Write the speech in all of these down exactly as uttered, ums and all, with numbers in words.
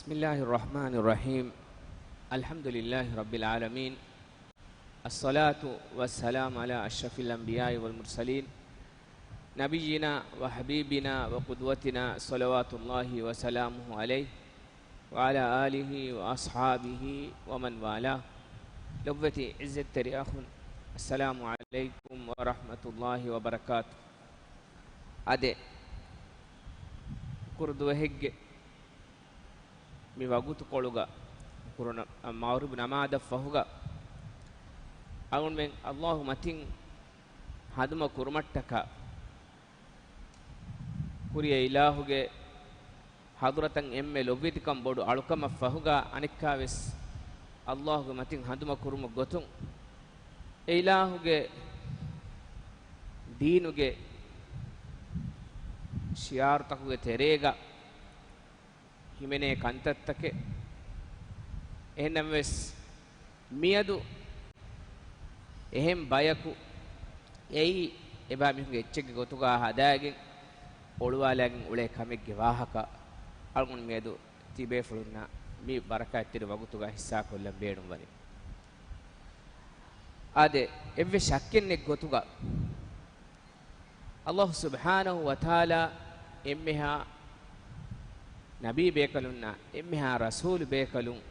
بسم الله الرحمن الرحيم. الحمد لله رب العالمين. الصلاة والسلام على أشرف الأنبياء والمرسلين. نبينا وحبيبنا وقدوتنا صلوات الله وسلامه عليه وعلى آله وأصحابه ومن والاه. ލޮބުވެތި ޢިއްޒަތްތެރި އަޚުން، السلام عليكم ورحمة الله وبركاته. އާދެ، ކުރު ދުވަހެއްގެ މި ވަގުތުކޮޅުގަ، ކުރު ނަ-، މަޣްރިބު ނަމާދަށް ފަހުގަ، އަޅުގަނޑުމެން އައްލާހު މަތިން ހަނދުމަ ކުރުމަށްޓަކާ، ކުރިއަށް އިލާހުގެ ޙަޟްރަތަށް އެންމެ ލޮބުވެތިކަން ބޮޑު އަޅުކަމަށް ފަހުގަ، އަނެއްކާވެސް އައްލާހުގެ މަތިން ހަނދުމަ ކުރުމުގެ ގޮތުން، އެ އިލާހުގެ ދީނުގެ ޝިޢާރުތަކުގެ ތެރޭގަ، ހިމެނޭ ކަންތައްތަކެއް. އެހެންނަމަވެސް، މިއަދު އެހެން ބަޔަކު އެއީ އެބާ މީހުންގެ އެއްޗެއްގެ ގޮތުގަ ހަދާގެން އޮޅުވާލާގެން އުޅޭ ކަމެއްގެ ވާހަކަ އަޅުގަނޑު މިއަދު ތިބޭފުޅުންނަށް މި ބަރަކާތްތެރި ވަގުތުގަ ހިއްސާކޮށްލަން ބޭނުންވަނީ. އާދެ، އެއްވެސް ޝައްކެއް ނެތް ގޮތުގަ، އައްލާހު ސުބްޙާނަހު ވަތަޢާލާ އެންމެހާ ނަބީ ބޭކަލުންނަށް، އެންމެހާ ރަސޫލު ބޭކަލުން،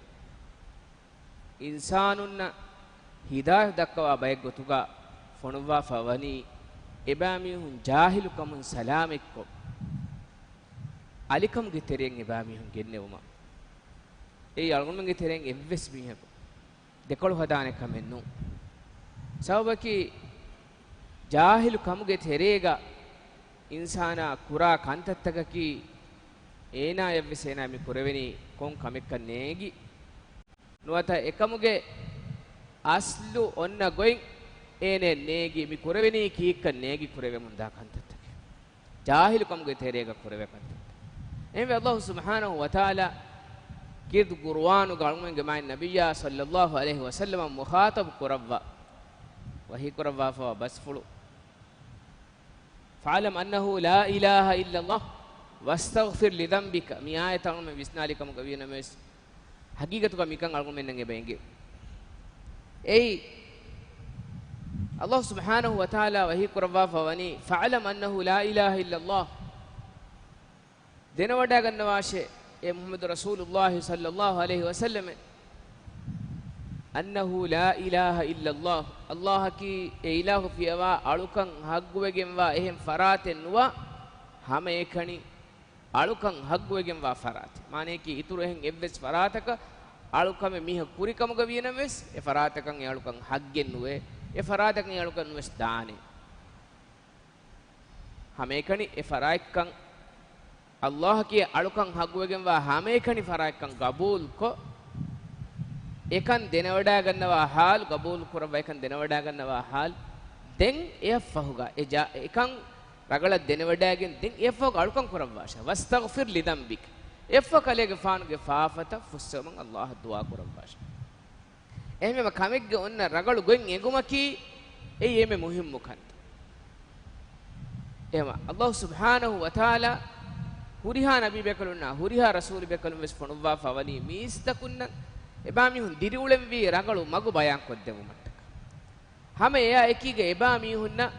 އިންސާނުންނަށް ހިދާޔަތު ދައްކަވާ ބައެއް ގޮތުގަ ފޮނުއްވާފަ ވަނީ، އެބާމީހުން ޖާހިލުކަމުން ސަލާމަތްކޮށް، އަލިކަމުގެ ތެރެއިން އެބާމީހުން ގެންނެވުމަށް. އެއީ އަޅުގަނޑުމެންގެ ތެރެއިން އެއްވެސް މީހަކު ދެކޮޅު ހަދާނެ ކަމެއް ނޫން. ސަބަބަކީ، ޖާހިލު ކަމުގެ ތެރޭގަ އިންސާނާ ކުރާ ކަންތައްތަކަކީ، އޭނާޔަށްވެސް އޭނާ މި ކުރެވެނީ ކޮން ކަމެއްކަން ނޭނގި، ނުވަތަ އެކަމުގެ އަސްލު އޮންނަ ގޮތް އޭނަޔަށް ނޭނގި، މި ކުރެވެނީ ކީއްކަން ނޭނގި ކުރެވެމުންދާ ކަންތައްތަކެއް. ޖާހިލުކަމުގެ ތެރޭގަ ކުރެވޭ ކަންތައްތައް. އެހެންވެ، އައްލާހު ސުބްޙާނަހު ވަތަޢާލާ ކީރިތި ޤުރުއާނުގަ އަޅުގަނޑުގެ މާތް ނަބިއްޔާ ޞައްލައްލާހު ޢަލައިހި ވަސައްލަމަ މުޚާޠަބު ކުރައްވާ، ވަޙީ ކުރައްވާފަވާ ބަސްފުޅު، فاعلم أنه لا إله إلا الله واستغفر لذنبك. މި އާޔަތަށް އަޅުގަނޑުމެން ވިސްނާލި ކަމުގަ ވީނަމަވެސް، ޙަޤީޤަތުގަ މިކަން އަޅުގަނޑުމެންނަށް އެބަ އެނގޭ. އެއީ، އައްލާހު ސުބްޙާނަހު ވަތަޢާލާ ވަޙީ ކުރައްވާފަ ވަނީ، فاعلم أنه لا إله إلا الله. ދެނެވަޑައިގަންނަވާށޭ، އޭ މުޙައްމަދު ރަސޫލުﷲ ޞައްލައްލާހު ޢަލައިހި ވަސައްލަމް، أنه لا إله إلا الله، އައްލާހަކީ އެ އިލާހު ފިޔަވާ އަޅުކަން ޙައްޤުވެގެންވާ އެހެން ފަރާތެއް ނުވާ، ހަމައެކަނި އަޅުކަން ޙައްޤުވެގެންވާ ފަރާތެއް. މާނަޔަކީ، އިތުރު އެހެން އެއްވެސް ފަރާތަކަށް އަޅުކަމެއް މީހަކު ކުރި ކަމުގަ ވީނަމަވެސް، އެ ފަރާތަކަށް އެ އަޅުކަން ޙައްޤެއް ނުވޭ، އެ ފަރާތަކަށް އެ އަޅުކަން ނުވެސް ދާނެ. ހަމައެކަނި އެ ފަރާތްކަން، އައްލާހަކީ އަޅުކަން ޙައްޤުވެގެންވާ ހަމައެކަނި ފަރާތްކަން ގަބޫލުކޮށް، އެކަން ދެނެވަޑައިގަންނަވާ ޙާލު، ގަބޫލު ކުރައްވާ އެކަން ދެނެވަޑައިގަންނަވާ ޙާލު، ދެން އެއަށްފަހުގަ އެ ޖާ-، އެކަން ރަގަޅަށް ދެނެވަޑައިގެން ދެން އެއަށްފަހުގަ އަޅުކަން ކުރައްވާށޭ. واستغفر لذنبك. އެއަށްފަހު ކަލޭގެފާނުގެ ފާފަތައް ފުއްސެވުމަށް އައްލާހަށް ދުޢާ ކުރައްވާށޭ. އެހެންވީމަ ކަމެއްގެ އޮންނަ ރަގަޅު ގޮތް އެނގުމަކީ އެއީ އެންމެ މުހިއްމު ކަންތައް. އެހެންވީމަ އައްލާހު ސުބްޙާނަހު ވަތަޢާލާ ހުރިހާ ނަބީ ބޭކަލުންނާ ހުރިހާ ރަސޫލު ބޭކަލުން ވެސް ފޮނުއްވާފަ ވަނީ މީސްތަކުންނަށް އެބާމީހުން ދިރިއުޅެންވީ ރަނގަޅު މަގު ބަޔާންކޮށްދެއްވުމަށްޓަކާ. ހަމަ އެއާ އެކީގަ އެބާމީހުންނަށް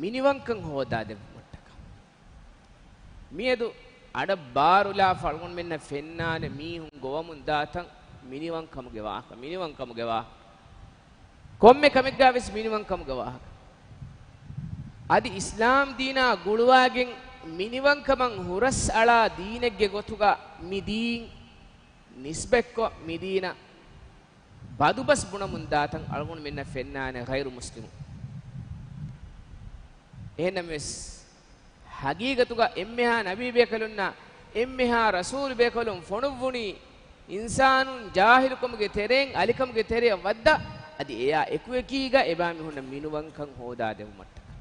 މިނިވަންކަން ހޯދާދެއްވުމަށްޓަކާ. މިއަދު އަޑަށް ބާރުލާފަ އަޅުގަނޑުމެންނަށް ފެންނާނެ މީހުން ގޮވަމުން ދާތަން މިނިވަންކަމުގެ ވާހަކަ، މިނިވަންކަމުގެ ވާހަކަ. ކޮންމެ ކަމެއްގަ ވެސް މިނިވަންކަމުގެ ވާހަކަ. އަދި އިސްލާމް ދީނާ ގުޅުވާގެން މިނިވަންކަމަށް ހުރަސް އަޅާ ދީނެއްގެ ގޮތުގަ މި ދީން ނިސްބަތްކޮށް، މި ދީނަށް ބަދުބަސް ބުނަމުން ދާތަން އަޅުގަނޑުމެންނަށް ފެންނާނެ ޣައިރު މުސްލިމުން. އެހެންނަމަވެސް، ޙަޤީޤަތުގަ އެންމެހާ ނަބީ ބޭކަލުންނާ، އެންމެހާ ރަސޫލު ބޭކަލުން ފޮނުއްވުނީ، އިންސާނުން ޖާހިލުކަމުގެ ތެރެއިން އަލިކަމުގެ ތެރެއަށް ވައްދާ، އަދި އެއާ އެކުއެކީގަ އެބާމީހުންނަށް މިނިވަންކަން ހޯދާދެއްވުމަށްޓަކާ.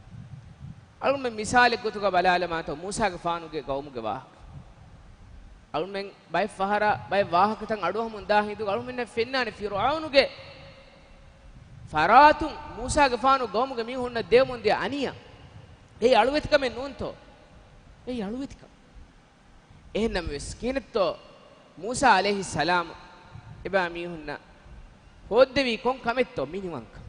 އަޅުމެން މިސާލެއް ގޮތުގަ ބަލާލަމާތޯ، މޫސާގެފާނުގެ ގައުމުގެ ވާހަކަ. އަޅުމެން ބައެއް ފަހަރަށް ބައެއް ވާހަކަތައް އަޑުއަހަމުން ދާ ހިނދުގަ އަޅުމެންނަށް ފެންނާނެ ފިރުޢައުނުގެ ފަރާތުން މޫސާގެފާނު ގައުމުގެ މީހުންނަށް ދެވެމުން ދިޔަ އަނިޔާ. އެއީ އަޅުވެތިކަމެއް ނޫންތޯ؟ އެއީ އަޅުވެތިކަން. އެހެންނަމަވެސް، ކިހިނެއްތޯ މޫސާ ޢަލައިހިއްސަލާމް އެބައިމީހުންނަށް ހޯއްދެވީ ކޮން ކަމެއްތޯ؟ މިނިވަންކަން.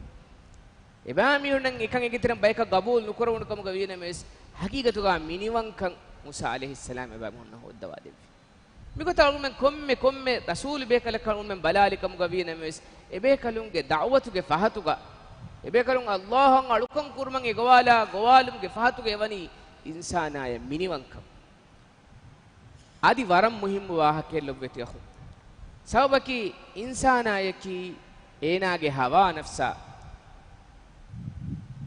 އެބައިމީހުންނަށް އެކަން އެގިތެރެން ބަޔަކަށް ގަބޫލު ނުކުރެވުނު ކަމުގަ ވީނަމަވެސް، ހަގީގަތުގަ މިނިވަންކަން މޫސާ ޢަލައިހިއްސަލާމް އެބައިމީހުންނަށް ހޯއްދަވާ ދެއްވި. މިގޮތަށް އަޅުމެން ކޮންމެ، ކޮންމެ ރަސޫލު ބޭކަލަކަށް އަޅުމެން ބަލާލި ކަމުގަ ވީނަމަވެސް، އެބޭކަލުންގެ ދަޢުވަތުގެ ފަހަތުގަ، އެބޭކަލުން ﷲ އަށް އަޅުކަން ކުރުމަށް އެގޮވާލާ ގޮވާލުމުގެ ފަހަތުގަ އެވަނީ އިންސާނާޔަށް މިނިވަންކަން. އަދި ވަރަށް މުހިއްމު ވާހަކައެއް ލޮބުވެތި އަޚުން. ސަބަބަކީ އިންސާނާޔަކީ އޭނާގެ ހަވާ ނަފްސާ،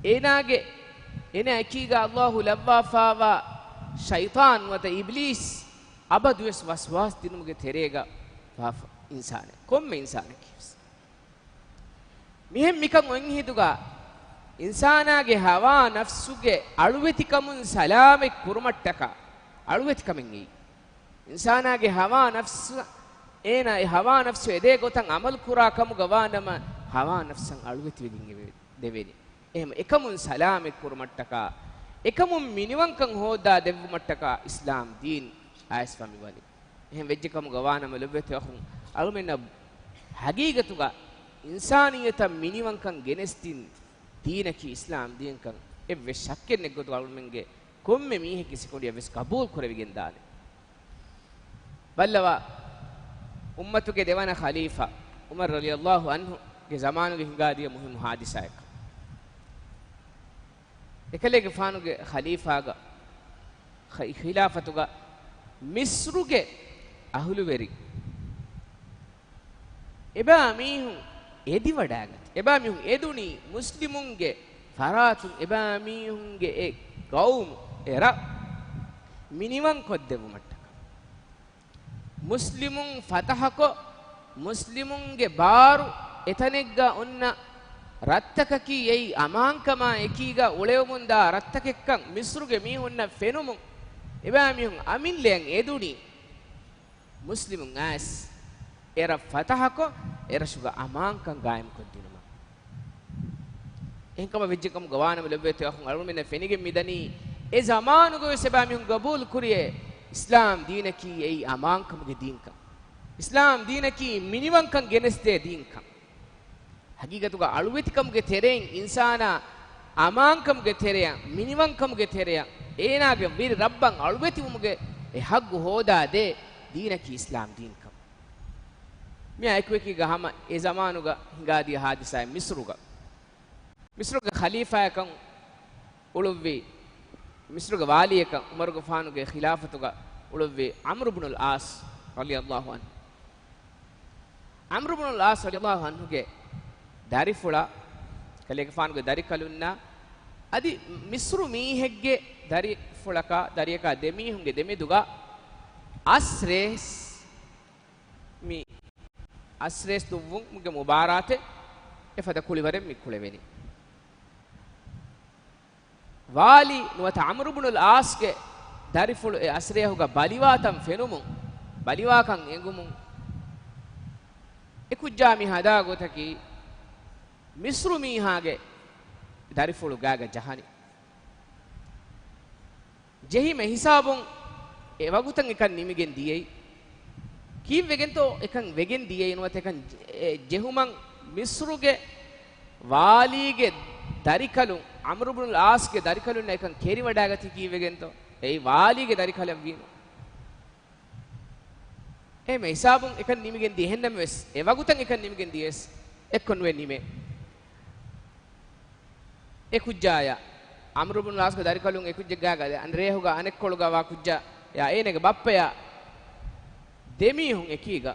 އޭނާގެ، އޭނާ އެކީގަ ﷲ ލައްވާފާވާ ޝައިޠާން ނުވަތަ އިބްލީސް އަބަދުވެސް ވަސްވާސް ދިނުމުގެ ތެރޭގަ ފާފަ އިންސާނެއް، ކޮންމެ އިންސާނަކީވެސް. މިހެން މިކަން އޮތް ހިނދުގަ އިންސާނާގެ ހަވާ ނަފްސުގެ އަޅުވެތިކަމުން ސަލާމަތް ކުރުމަށްޓަކާ، އަޅުވެތިކަމެއް އެއީ. އިންސާނާގެ ހަވާ ނަފްސު، އޭނާ އެ ހަވާ ނަފްސު އެދޭ ގޮތަށް އަމަލު ކުރާ ކަމުގަ ވާނަމަ، ހަވާ ނަފްސަށް އަޅުވެތިވެގެން އެވެ-، ދެވޭނެ. އެހެން އެކަމުން ސަލާމަތް ކުރުމަށްޓަކާ، އެކަމުން މިނިވަންކަން ހޯއްދާ ދެއްވުމަށްޓަކާ އިސްލާމް ދީން އައިސްފަ މިވަނީ. އެހެން ވެއްޖެ ކަމުގަ ވާނަމަ ލޮބުވެތި އަޚުން، އަޅުމެންނަށް ހަގީގަތުގަ އިންސާނިއްޔަތަށް މިނިވަންކަން ގެނެސްދިން ދީނަކީ އިސްލާމް ދީންކަން އެއްވެސް ޝައްކެއް ނެތްގޮތުގަ އަޅުމެންގެ ކޮންމެ މީހެއްގެ ސިކުނޑިއަށް ވެސް ގަބޫލު ކުރެވިގެން ދާނެ. ބައްލަވާ، އުއްމަތުގެ ދެވަނަ ޚަލީފާ ޢުމަރު ރަޟިޔަﷲ ޢަންހުގެ ޒަމާނުގެ ހިނގާދިޔަ މުހިއްމު ޙާދިސާއެއް. އެކަލޭގެފާނުގެ ޚަލީފާގަ، ޚި-، ޚިލާފަތުގަ މިޞްރުގެ އަހުލުވެރިން އެބައިމީހުން އެދިވަޑައިގަތީ. އެބައިމީހުން އެދުނީ މުސްލިމުންގެ ފަރާތުން އެބައިމީހުންގެ އެ ގައުމު، އެ ރަށް މިނިވަން ކޮށްދެއްވުމަށްޓަކާ. މުސްލިމުން ފަތަޙަކޮށް، މުސްލިމުންގެ ބާރު އެތަނެއްގަ އޮންނަ ރަށްތަކަކީ އެއީ އަމާންކަމާ އެކީގަ އުޅެވެމުންދާ ރަށްތަކެއްކަން މިޞްރުގެ މީހުންނަށް ފެނުމުން، އެބައިމީހުން އަމިއްލަޔަށް އެދުނީ. މުސްލިމުން އައިސް އެރަށް ފަތަޙަކޮށް، އެރަށުގަ އަމާންކަން ގާއިމްކޮށްދިނުމަށް. އެހެންކަމަށް ވެއްޖެކަމުގަ ވާނަމަ ލޮބުވެތި އަޚުން، އަޅުމެންނަށް ފެނިގެން މިދަނީ، އެ ޒަމާނުގަވެސް އެބައިމީހުން ގަބޫލު ކުރިޔޭ އިސްލާމް ދީނަކީ އެއީ އަމާންކަމުގެ ދީންކަން. އިސްލާމް ދީނަކީ މިނިވަންކަން ގެނެސްދޭ ދީންކަން. ހަގީގަތުގަ އަޅުވެތިކަމުގެ ތެރެއިން އިންސާނާ އަމާންކަމުގެ ތެރެއަށް، މިނިވަންކަމުގެ ތެރެއަށް، އޭނާގެ ވެރި ރައްބަށް އަޅުވެތިވުމުގެ އެ ހައްގު ހޯދާދޭ ދީނަކީ އިސްލާމް ދީންކަން. މިއާ އެކުއެކީގަ ހަމަ އެ ޒަމާނުގަ ހިނގާދިޔަ ހާދިސާއެއް މިޞްރުގަ. މިޞްރުގެ ޚަލީފާއަކަށް އުޅުއްވި، މިޞްރުގެ ވާލީއަކަށް ޢުމަރުގެފާނުގެ ޚިލާފަތުގަ އުޅުއްވި ޢަމްރު ބުނުލް ޢާޞް ރަޟިޔަﷲ ޢަންހު. ޢަމްރު ބުނުލް ޢާޞް ރަޟިޔަﷲ ޢަންހުގެ ދަރިފުޅާ، ކަލޭގެފާނުގެ ދަރިކަލުންނާ، އަދި މިޞްރު މީހެއްގެ ދަރިފުޅަކާ، ދަރިއަކާ ދެމީހުންގެ ދެމެދުގަ އަސް ރޭސް، މި އަސް ރޭސް ދުއްވުމުގެ މުބާރާތެއް އެފަދަ ކުޅިވަރެއް މި ކުޅެވެނީ. ވާލީ ނުވަތަ ޢަމްރު ބުނުލް ޢާޞްގެ ދަރިފުޅު އެ އަސްރޭހުގަ ބަލިވާތަން ފެނުމުން، ބަލިވާކަން އެނގުމުން، އެ ކުއްޖާ މި ހަދާ ގޮތަކީ މިޞްރު މީހާގެ ދަރިފުޅު ގާގަ ޖަހަނީ. ޖެހީމެ ހިސާބުން އެ ވަގުތަށް އެކަން ނިމިގެން ދިޔައީ. ކީއްވެގެންތޯ އެކަން ވެގެން ދިޔައީ ނުވަތަ އެކަން ޖެ-، އެ ޖެހުމަށް މިޞްރުގެ ވާލީގެ ދަރިކަލުން، ޢަމްރު ބުނުލް ޢާޞްގެ ދަރިކަލުންނަށް އެކަން ކެރިވަޑައިގަތީ ކީއްވެގެންތޯ؟ އެއީ ވާލީގެ ދަރިކަލަށްވީމަ. އެހެން ހިސާބުން އެކަން ނިމިގެން ދިޔަ. އެހެންނަމަވެސް، އެ ވަގުތަށް އެކަން ނިމިގެން ދިޔަސް އެއްކޮށް ނުވެ ނިމޭ. އެ ކުއްޖާޔަށް، ޢަމްރު ބުނު ޢާޞްގެ ދަރިކަލުން އެ ކުއްޖެއްގާގަ އަނެއް ރޭހުގަ އަނެއްކޮޅުގަ ވާ ކުއްޖާޔާ އޭނަގެ ބައްޕަޔާ ދެމީހުން އެކީގަ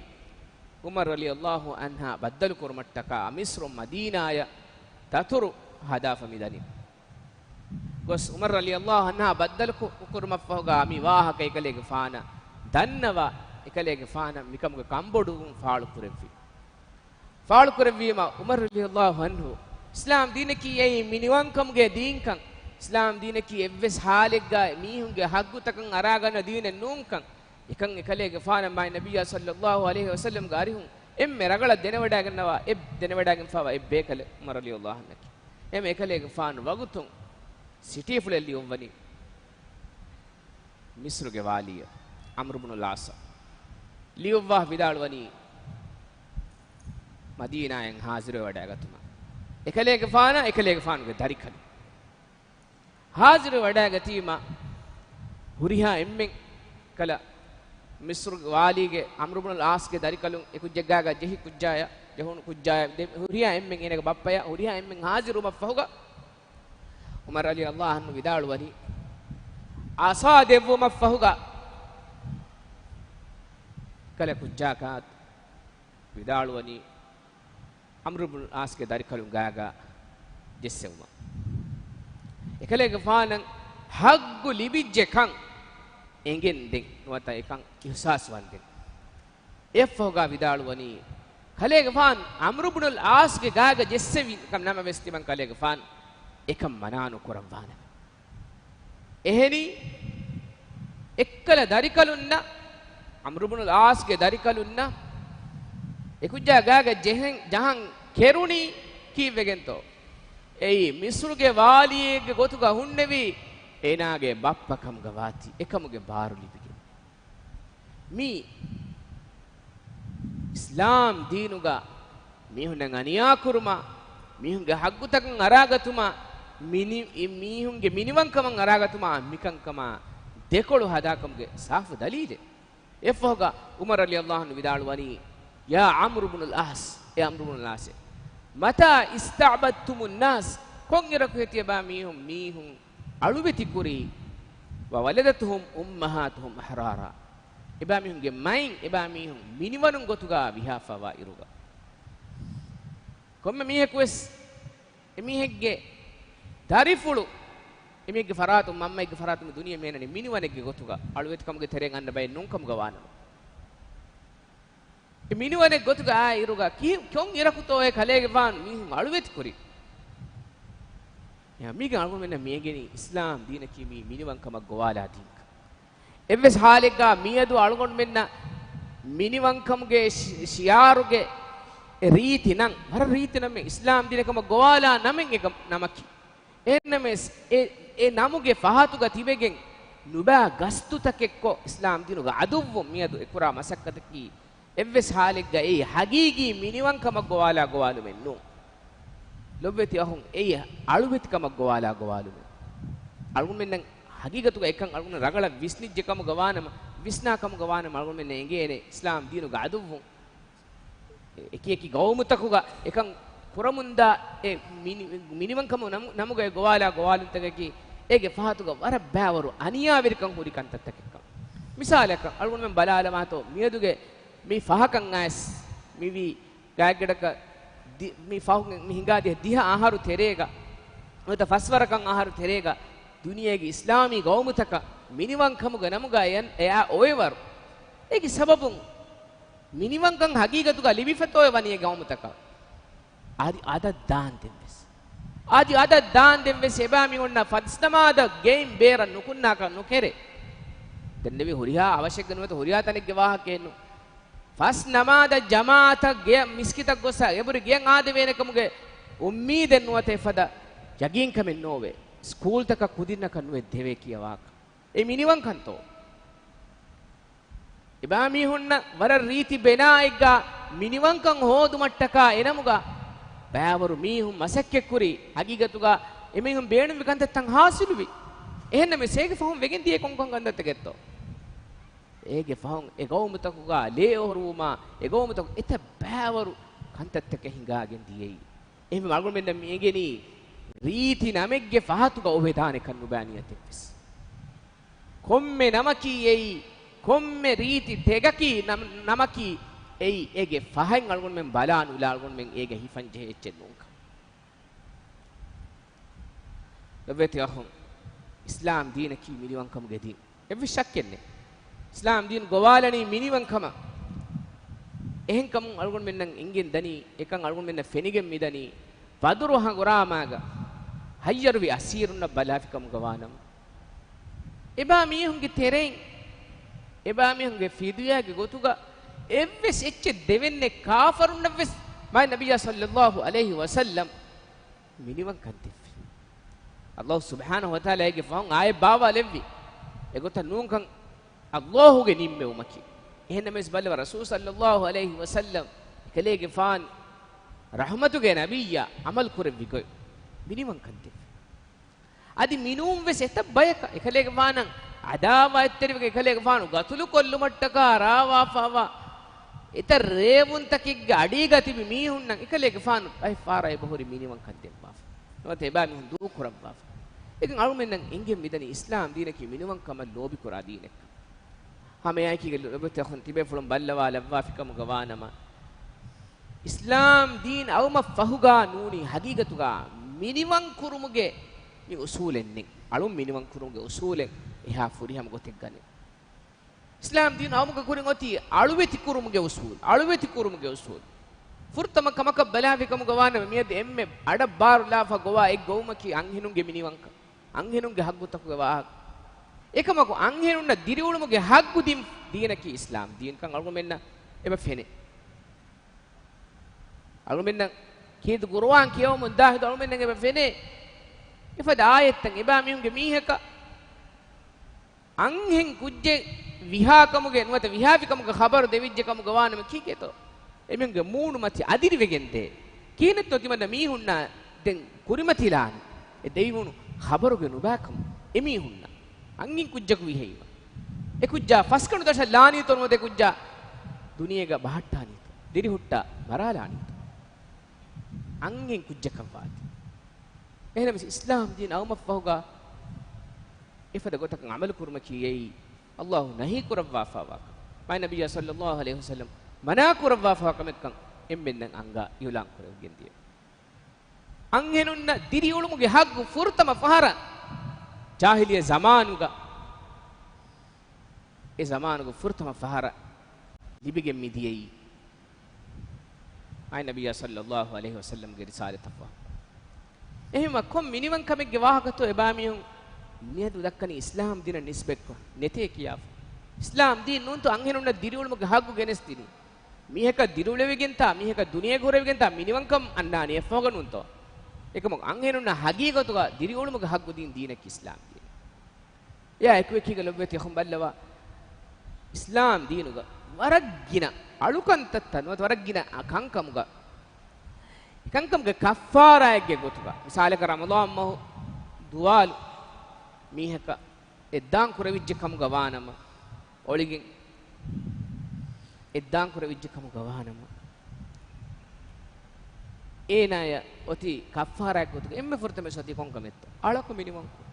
ޢުމަރު ރަޟިޔަﷲ ޢަންހާ ބައްދަލު ކުރުމަށްޓަކާ މިޞްރު މަދީނާޔަށް ދަތުރު ހަދާފަ މިދަނީ. ގޮސް ޢުމަރު ރަޟިޔަﷲ ޢަންހާ ބައްދަލު ކު-، ކުރުމަށްފަހުގަ މި ވާހަކަ އެކަލޭގެފާނަށް ދަންނަވާ، އެކަލޭގެފާނަށް މިކަމުގެ ކަންބޮޑުވުން ފާޅުކުރެއްވި. ފާޅުކުރެއްވީމަ ޢުމަރު ރަޟިޔަﷲ ޢަންހު، އިސްލާމް ދީނަކީ އެއީ މިނިވަންކަމުގެ ދީންކަން، އިސްލާމް ދީނަކީ އެއްވެސް ޙާލެއްގަ މީހުންގެ ޙައްގުތަކަށް އަރާގަންނަ ދީނެއް ނޫންކަން، އެކަން އެކަލޭގެފާނަށް މާތް ނަބިއްޔާ ޞައްލަﷲ ޢަލައިހި ވަސައްލަމްގެ އަރިހުން އެންމެ ރަނގަޅަށް ދެނެވަޑައިގަންނަވާ، އެ ދެނެވަޑައިގެންފާވާ އެއް ބޭކަލެއް ޢުމަރު ރަޟިޔަﷲ ޢަންހު. އެހެން އެކަލޭގެފާނު ވަގުތުން ސިޓީފުޅެއް ލިޔުއްވަނީ މިޞްރުގެ ވާލީއަށް، ޢަމްރު ބުނުލް ޢާޞަށް. ލިޔުއްވާ ވިދާޅުވަނީ މަދީނާއަށް ހާޒިރުވެވަޑައިގަތުމަށް. އެކަލޭގެފާނާ އެކަލޭގެފާނުގެ ދަރިކަލުން ހާޒިރު ވަޑައިގަތީމަ، ހުރިހާ އެންމެން ކަލަ މިސްރު ވާލީގެ ޢަމްރު ބުނުލް ޢާޞްގެ ދަރިކަލުން އެ ކުއްޖެއްގާގަ ޖެހި ކުއްޖާޔަށް، ޖެހުނު ކުއްޖާޔަށް، ދެ-، ހުރިހާ އެންމެން އޭނަގެ ބައްޕަޔަށް ހުރިހާ އެންމެން ހާޒިރުވުމަށްފަހުގަ، ޢުމަރު ރަޟިޔަﷲ ޢަންހު ވިދާޅުވަނީ، ޢަޞާ ދެއްވުމަށްފަހުގަ ކަލަ ކުއްޖާކަށް ވިދާޅުވަނީ، ޢަމްރު ބުނުލް ޢާޞްގެ ދަރިކަލުން ގާގަ ޖެއްސެވުމަށް. އެކަލޭގެފާނަށް ޙައްޤު ލިބިއްޖެ ކަން އެނގެން ދެން، ނުވަތަ އެކަން އިޙްސާސް ވަންދެން. އެއަށްފަހުގާ ވިދާޅުވަނީ، ކަލޭގެފާނު ޢަމްރު ބުނުލް ޢާޞްގެ ގާގަ ޖެއްސެވި ކަމަށް ނަމަވެސް ތިމަން ކަލޭގެފާނު އެކަން މަނާ ނުކުރައްވާނެ. އެހެނީ، އެއްކަލަ ދަރިކަލުންނަށް، ޢަމްރު ބުނުލް ޢާޞްގެ ދަރިކަލުންނަށް އެކުއްޖާ ގާގަ ޖެހެން، ޖަހަން ކެރުނީ ކީއްވެގެންތޯ؟ އެއީ މިސްރުގެ ވާލީއެއްގެ ގޮތުގަ ހުންނެވި އޭނާގެ ބައްޕަ ކަމުގަ ވާތީ، އެކަމުގެ ބާރު ލިބިގެން. މި އިސްލާމް ދީނުގަ މީހުންނަށް އަނިޔާކުރުމާ، މީހުންގެ ޙައްޤުތަކަށް އަރާގަތުމާ، މިނި-، މީހުންގެ މިނިވަންކަމަށް އަރާގަތުމާ މިކަންކަމާ ދެކޮޅު ހަދާކަމުގެ ސާފު ދަލީލެއް. އެއަށްފަހުގަ ޢުމަރު ރަޟިޔަﷲ ޢަންހު ވިދާޅުވަނީ، يا عمرو بن العاص، އޭ ޢަމްރު ބުނުލް ޢާޞޭ، متى استعبدتم الناس، ކޮންއިރަކު ހެތިޔަބާ މީހުން، މީހުން އަޅުވެތި ކުރީ، وولدتهم أمهاتهم أحرارا، އެބާމީހުންގެ މައިން އެބާމީހުން މިނިވަނުން ގޮތުގަ ވިހާފަވާ އިރުގަ. ކޮންމެ މީހަކުވެސް އެމީހެއްގެ ދަރިފުޅު، އެމީހެއްގެ ފަރާތުން، މަންމައެއްގެ ފަރާތުން މި ދުނިޔެ މިއަންނަނީ މިނިވަނެއްގެ ގޮތުގަ، އަޅުވެތިކަމުގެ ތެރެއިން އަންނަ ބައެއް ނޫންކަމުގަ ވާނަމަ. އެ މިނިވަނެއް ގޮތުގަ އާ އިރުގަ ކި-، ކޮން އިރަކުތޯއޭ ކަލޭގެފާނު މީހުން އަޅުވެތި ކުރީ؟ އެހާ މީގެ އަޅުގަނޑުމެންނަށް މިއެނގެނީ އިސްލާމް ދީނަކީ މީ މިނިވަންކަމަށް ގޮވާލާ ދީންކަން. އެއްވެސް ހާލެއްގަ މިއަދު އަޅުގަނޑުމެންނަށް މިނިވަންކަމުގެ ޝި-، ޝިޢާރުގެ ރީތި ނަން، ވަރަށް ރީތި ނަމެއް، އިސްލާމް ދީނެއް ކަމަށް ގޮވާލާ ނަމެއް އެ ގަ-، ނަމަކީ. އެހެންނަމަވެސް، އެ، އެ ނަމުގެ ފަހަތުގަ ތިބެގެން ނުބާ ގަސްތުތަކެއްކޮށް، އިސްލާމް ދީނުގެ ޢަދުއްވުން މިއަދު އެކުރާ މަސައްކަތަކީ، އެއްވެސް ހާލެއްގަ އެއީ ހަގީގީ މިނިވަންކަމަށް ގޮވާލާ ގޮވާލުމެއް ނޫން. ލޮބުވެތި އަޚުން، އެއީ އަޅުވެތިކަމަށް ގޮވާލާ ގޮވާލުމެއް. އަޅުގަނޑުމެންނަށް ހަގީގަތުގަ އެކަން އަޅުގަނޑު ރަނގަޅަށް ވިސްނިއްޖެ ކަމުގަ ވާނަމަ، ވިސްނާ ކަމުގަ ވާނަމަ، އަޅުގަނޑުމެންނަށް އެނގޭނެ އިސްލާމް ދީނުގެ ޢަދުއްވުން އެކި އެކި ގައުމުތަކުގަ އެކަން ކުރަމުންދާ އެ މިނި-، މިނިވަންކަމު ނަމު-، ނަމުގައި ގޮވާލާ ގޮވާލުންތަކަކީ އޭގެ ފަހަތުގަ ވަރަށް ބައިވަރު އަނިޔާވެރިކަން ހުރި ކަންތައްތަކެއްކަން. މިސާލަކަށް އަޅުގަނޑުމެން ބަލާލަމާތޯ މިއަދުގެ މި ފަހަކަށް އައިސް މިވީ ގާތްގަނޑަކަށް ދި-، މި ފަހު-، މި ހިނގާދިޔަ ދިހަ އަހަރު ތެރޭގަ، ނުވަތަ ފަސްވަރަކަށް އަހަރު ތެރޭގަ ދުނިޔޭގެ އިސްލާމީ ގައުމުތަކަށް މިނިވަންކަމުގެ ނަމުގައި އެ-، އެއާ އޮވެވަރު. އޭގެ ސަބަބުން މިނިވަންކަން ހަގީގަތުގަ ލިބިފަތޯއެ ވަނީ އެ ގައުމުތަކަށް؟ އަދި އަދަށް ދާންދެން ވެސް. އަދި އަދަށް ދާންދެން ވެސް އެބާ މީހުންނަށް ފަސް ނަމާދަށް ގެއިން ބޭރަށް ނުކުންނާކަށް ނުކެރޭ. ދެންނެވި ހުރިހާ އަވަށެއްގަ ނުވަތަ ހުރިހާ ތަނެއްގެ ވާހަކައެއް ނޫން. ފަސް ނަމާދަށް ޖަމާޢަތަށް ގެޔަށް މިސްކިތަށް ގޮސް އެބުރި ގެޔަށް އާދެވޭނެ ކަމުގެ އުއްމީދެއް ނުވަތަ އެފަދަ ޔަގީންކަމެއް ނޯވޭ. ސްކޫލްތަކަށް ކުދިންނަކަށް ނުވެ ދެވޭ ކިޔަވާކަށް. އެ މިނިވަންކަންތޯ؟ އެބާމީހުންނަށް ވަރަށް ރީތި ބެނާއެއްގަ މިނިވަންކަން ހޯދުމަށްޓަކާ އެނަމުގަ ބައިވަރު މީހުން މަސައްކަތްކުރި، ހަގީގަތުގަ އެމީހުން ބޭނުންވި ކަންތައްތައް ހާސިލުވި. އެހެންނަމަވެސް އޭގެ ފަހުން ވެގެން ދިޔަ ކޮންކޮން ކަންތައްތަކެއްތޯ؟ އޭގެ ފަހުން އެ ގައުމުތަކުގަ ލޭ އޮހޮރުވުމާ އެ ގައުމުތަކު އެތައް ބައިވަރު ކަންތައްތަކެއް ހިނގާގެން ދިޔައީ. އެހެންވީމަ އަޅުގަނޑުމެންނަށް މި އެނގެނީ ރީތި ނަމެއްގެ ފަހަތުގަ އޮވެދާނެކަން ނުބައި ނިޔަތެއްވެސް. ކޮންމެ ނަމަކީ އެއީ، ކޮންމެ ރީތި ތެގަކީ ނަމް-، ނަމަކީ އެއީ، އޭގެ ފަހެއް އަޅުގަނޑުމެން ބަލާ ނުލާ އަޅުގަނޑުމެން އޭގަ ހިފަން ޖެހޭ އެއްޗެއް ނޫންކަން. ލޮބުވެތި އަޚުން، އިސްލާމް ދީނަކީ މިނިވަންކަމުގެ ދީން. އެއްވެސް ޝައްކެއް ނެތް. އިސްލާމް ދީން ގޮވާލަނީ މިނިވަންކަމަށް. އެހެންކަމުން އަޅުގަނޑުމެންނަށް އެނގެން ދަނީ، އެކަން އަޅުގަނޑުމެންނަށް ފެނިގެން މިދަނީ، ބަދުރު ހަނގުރާމާގަ ހައްޔަރުވި އަސީރުންނަށް ބަލާފިކަމުގަ ވާނަމަ، އެބާ މީހުންގެ ތެރެއިން، އެބާ މީހުންގެ ފިދުޔާގެ ގޮތުގަ އެއްވެސް އެއްޗެއް ދެވެންޏެއް ކާފަރުންނަށްވެސް މާތް ނަބިއްޔާ ޞައްލައްލާހު ޢަލައިހި ވަސައްލަމް މިނިވަންކަން ދެއްވި. ﷲ ސުބްޙާނަހޫ ވަތަޢާލާ އޭގެ ފަހުން އާޔަތް ބާވާލެއްވި. އެގޮތަށް ނޫންކަން ﷲ ގެ ނިންމެވުމަކީ. އެހެންނަމަވެސް ބައްލަވާ، ރަސޫލު ޞައްލައްލާހު ޢަލައިހި ވަސައްލަމް އެކަލޭގެފާނު ރަޙްމަތުގެ ނަބިއްޔާ އަމަލު ކުރެއްވި ގޮތް މިނިވަންކަން ދެއްވި. އަދި މިނޫން ވެސް އެތައް ބަޔަކަށް އެކަލޭގެފާނަށް ޢަދާވާތްތެރިވެގެން އެކަލޭގެފާނު ގަތުލު ކޮށްލުމަށްޓަކާ ރާވާފައިވާ އެތައް ރޭވުންތަކެއްގެ އަޑީގަ ތިބި މީހުންނަށް އެކަލޭގެފާނު ބައެއް ފަހަރަށް އެބަހުރި މިނިވަންކަން ދެއްވާފަ. ނުވަތަ އެބައިމީހުން ދޫކުރައްވާފަ. އެކަން އަޅުމެންނަށް އެނގެން މިދަނީ އިސްލާމް ދީނަކީ މިނިވަންކަމަށް ލޯބިކުރާ ދީނެއްކަން. ހަމައެއާއެކީގަ ލޮބުވެތި އަޚުން ތިބޭފުޅުން ބައްލަވާލައްވާފިކަމުގަ ވާނަމަ، އިސްލާމް ދީން އައުމަށްފަހުގަ ނޫނީ ހަގީގަތުގަ މިނިވަންކުރުމުގެ މި އުސޫލެއް ނެތް. އަޅުން މިނިވަންކުރުމުގެ އުސޫލެއް އެހާ ފުރިހަމަ ގޮތެއްގަ ނެތް. އިސްލާމް ދީން އައުމުގަ ކުރިން އޮތީ އަޅުވެތިކުރުމުގެ އުސޫލު، އަޅުވެތިކުރުމުގެ އުސޫލު. ފުރަތަމަ ކަމަކަށް ބަލާފިކަމުގަ ވާނަމަ، މިއަދު އެންމެ އަޑަށް ބާރުލާފަ ގޮވާ އެއް ގޮވުމަކީ އަންހެނުންގެ މިނިވަންކަން، އަންހެނުންގެ ހައްގުތަކުގެ ވާހަކަ. އެކަމަކު އަންހެނުންނަށް ދިރިއުޅުމުގެ ހައްގު ދިން ދީނަކީ އިސްލާމް ދީންކަން އަޅުގަނޑުމެންނަށް އެބަ ފެނޭ. އަޅުމެންނަށް ކީރިތި ޤުރުއާން ކިޔަވަމުން ދާހިތު އަޅުމެންނަށް އެބަ ފެނޭ. އެފަދަ އާޔަތްތައް އެބައިމީހުންގެ މީހަކަށް އަންހެން ކުއްޖެއް ވިހާކަމުގެ ނުވަތަ ވިހާފިކަމުގެ ޚަބަރު ދެވިއްޖެ ކަމުގަ ވާނަމަ ކީކޭތޯ؟ އެމީހުންގެ މޫނު މަތި އަދިރިވެގެންދޭ. ކިހިނެއްތޯ ތިމަންނަ މީހުންނާ ދެން ކުރިމަތިލާނީ؟ އެ ދެވިވުނު ޚަބަރުގެ ނުބައިކަމު އެމީހުންނަށް. އަންހެން ކުއްޖަކު ވިހެއީމަ. އެ ކުއްޖާ ފަސްގަނޑު ދަށަށް ލާނީތޯ ނުވަތަ އެ ކުއްޖާ ދުނިޔޭގަ ބަހައްޓާނީތޯ؟ ދިރިހުއްޓާ މަރާލާނީތޯ؟ އަންހެން ކުއްޖަކަށް ވާތީ. އެހެނަސް އިސްލާމް ދީން އައުމަށްފަހުގަ އެފަދަ ގޮތަކަށް ޢަމަލު ކުރުމަކީ އެއީ ﷲ ނަހީ ކުރައްވާފައިވާ ކަމެއް، މާތް ނަބިއްޔާ ޞައްލައްލާހު ޢަލައިހި ވަސައްލަމް މަނާ ކުރައްވާފައިވާ ކަމެއްކަން އެންމެންނަށް އަންގާ އިޢުލާން ކުރެވިގެން ދިޔަ. އަންހެނުންނަށް ދިރިއުޅުމުގެ ހައްގު ފުރަތަމަ ފަހަރަށް ޖާހިލިއްޔަ ޒަމާނުގަ، އެ ޒަމާނުގެ ފުރަތަމަ ފަހަރަށް ލިބިގެން މި ދިޔައީ މާތް ނަބިއްޔާ ޞައްލައްލާހު ޢަލައިހި ވަސައްލަމްގެ ރިސާލަތަށްފަހު. އެހެންވީމަ ކޮން މިނިވަންކަމެއްގެ ވާހަކަތޯ އެބައިމީހުން މިއަދު ދައްކަނީ އިސްލާމް ދީނަށް ނިސްބަތްކޮށް ނެތޭ ކިޔާފަ؟ އިސްލާމް ދީން ނޫންތޯ އަންހެނުންނަށް ދިރިއުޅުމުގެ ހައްގު ގެނެސްދިނީ؟ މީހަކަށް ދިރިއުޅެވިގެންތާ، މީހަކަށް ދުނިޔޭގަ ހުރެވިގެންތާ މިނިވަންކަން އަންނާނީ އެއަށްފަހުގަ ނޫންތޯ؟ އެކަމަކު އަންހެނުންނަށް ހަގީގަތުގަ ދިރިއުޅުމުގެ ހައްގު ދީން ދީނަކީ އިސްލާމް ދީން. އެއާ އެކުއެކީގަ ލޮބުވެތި އަޚުން ބައްލަވާ، އިސްލާމް ދީނުގަ ވަރަށް ގިނަ އަޅުކަންތައްތައް ނުވަތަ ވަރަށް ގިނަ ކަންކަމުގަ، ކަންކަމުގެ ކައްފާރާއެއްގެ ގޮތުގަ، މިސާލަކަށް ރަމަޟާން މަހު ދުވާލު މީހަކަށް އެއްދާން ކުރެވިއްޖެ ކަމުގަ ވާނަމަ، އޮޅިގެން އެއްދާން ކުރެވިއްޖެ ކަމުގަ ވާނަމަ، އޭނާޔަށް އޮތީ ކައްފާރާއެއް ގޮތުގަ އެންމެ ފުރަތަމަ އޮތީ ކޮންކަމެއްތޯ؟ އަޅަކު މިނިވަންކުރުން.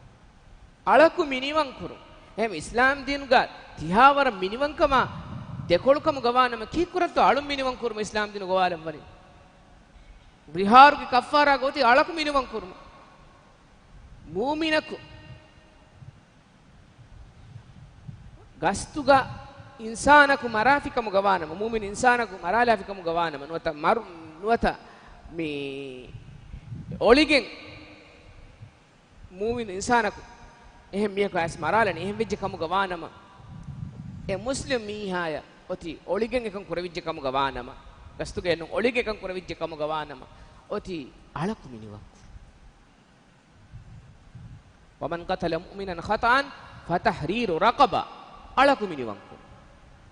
އަޅަކު މިނިވަންކުރުން. އެހެން އިސްލާމް ދީނުގަ ތިހާވަރަށް މިނިވަންކަމާ ދެކޮޅުކަމުގަ ވާނަމަ، ކީއްކުރަންތޯ އަޅުން މިނިވަންކުރުމަށް އިސްލާމް ދީނު ގޮވާލައްވަނީ؟ ޒިހާރުގެ ކައްފާރާގަ އޮތީ އަޅަކު މިނިވަންކުރުމަށް. މޫމިނަކު ގަސްތުގަ އިންސާނަކު މަރާފިކަމުގަ ވާނަމަ، މޫމިން އިންސާނަކު މަރާލާފިކަމުގަ ވާނަމަ، ނުވަތަ މަރު-، ނުވަތަ މި އޮޅިގެން މޫމިން އިންސާނަކު އެހެން މީހަކު އައިސް މަރާލަނީ، އެހެން ވެއްޖެ ކަމުގަ ވާނަމަ، އެ މުސްލިމް މީހާޔަށް އޮތީ އޮޅިގެން އެކަން ކުރެވިއްޖެ ކަމުގަ ވާނަމަ، ގަސްތުގައެއް ނޫން، އޮޅިގެން އެކަން ކުރެވިއްޖެ ކަމުގަ ވާނަމަ، އޮތީ އަޅަކު މިނިވަންކުރުން. ومن قتل مؤمنا خطأ فتحرير رقبة. އަޅަކު މިނިވަންކުރުން.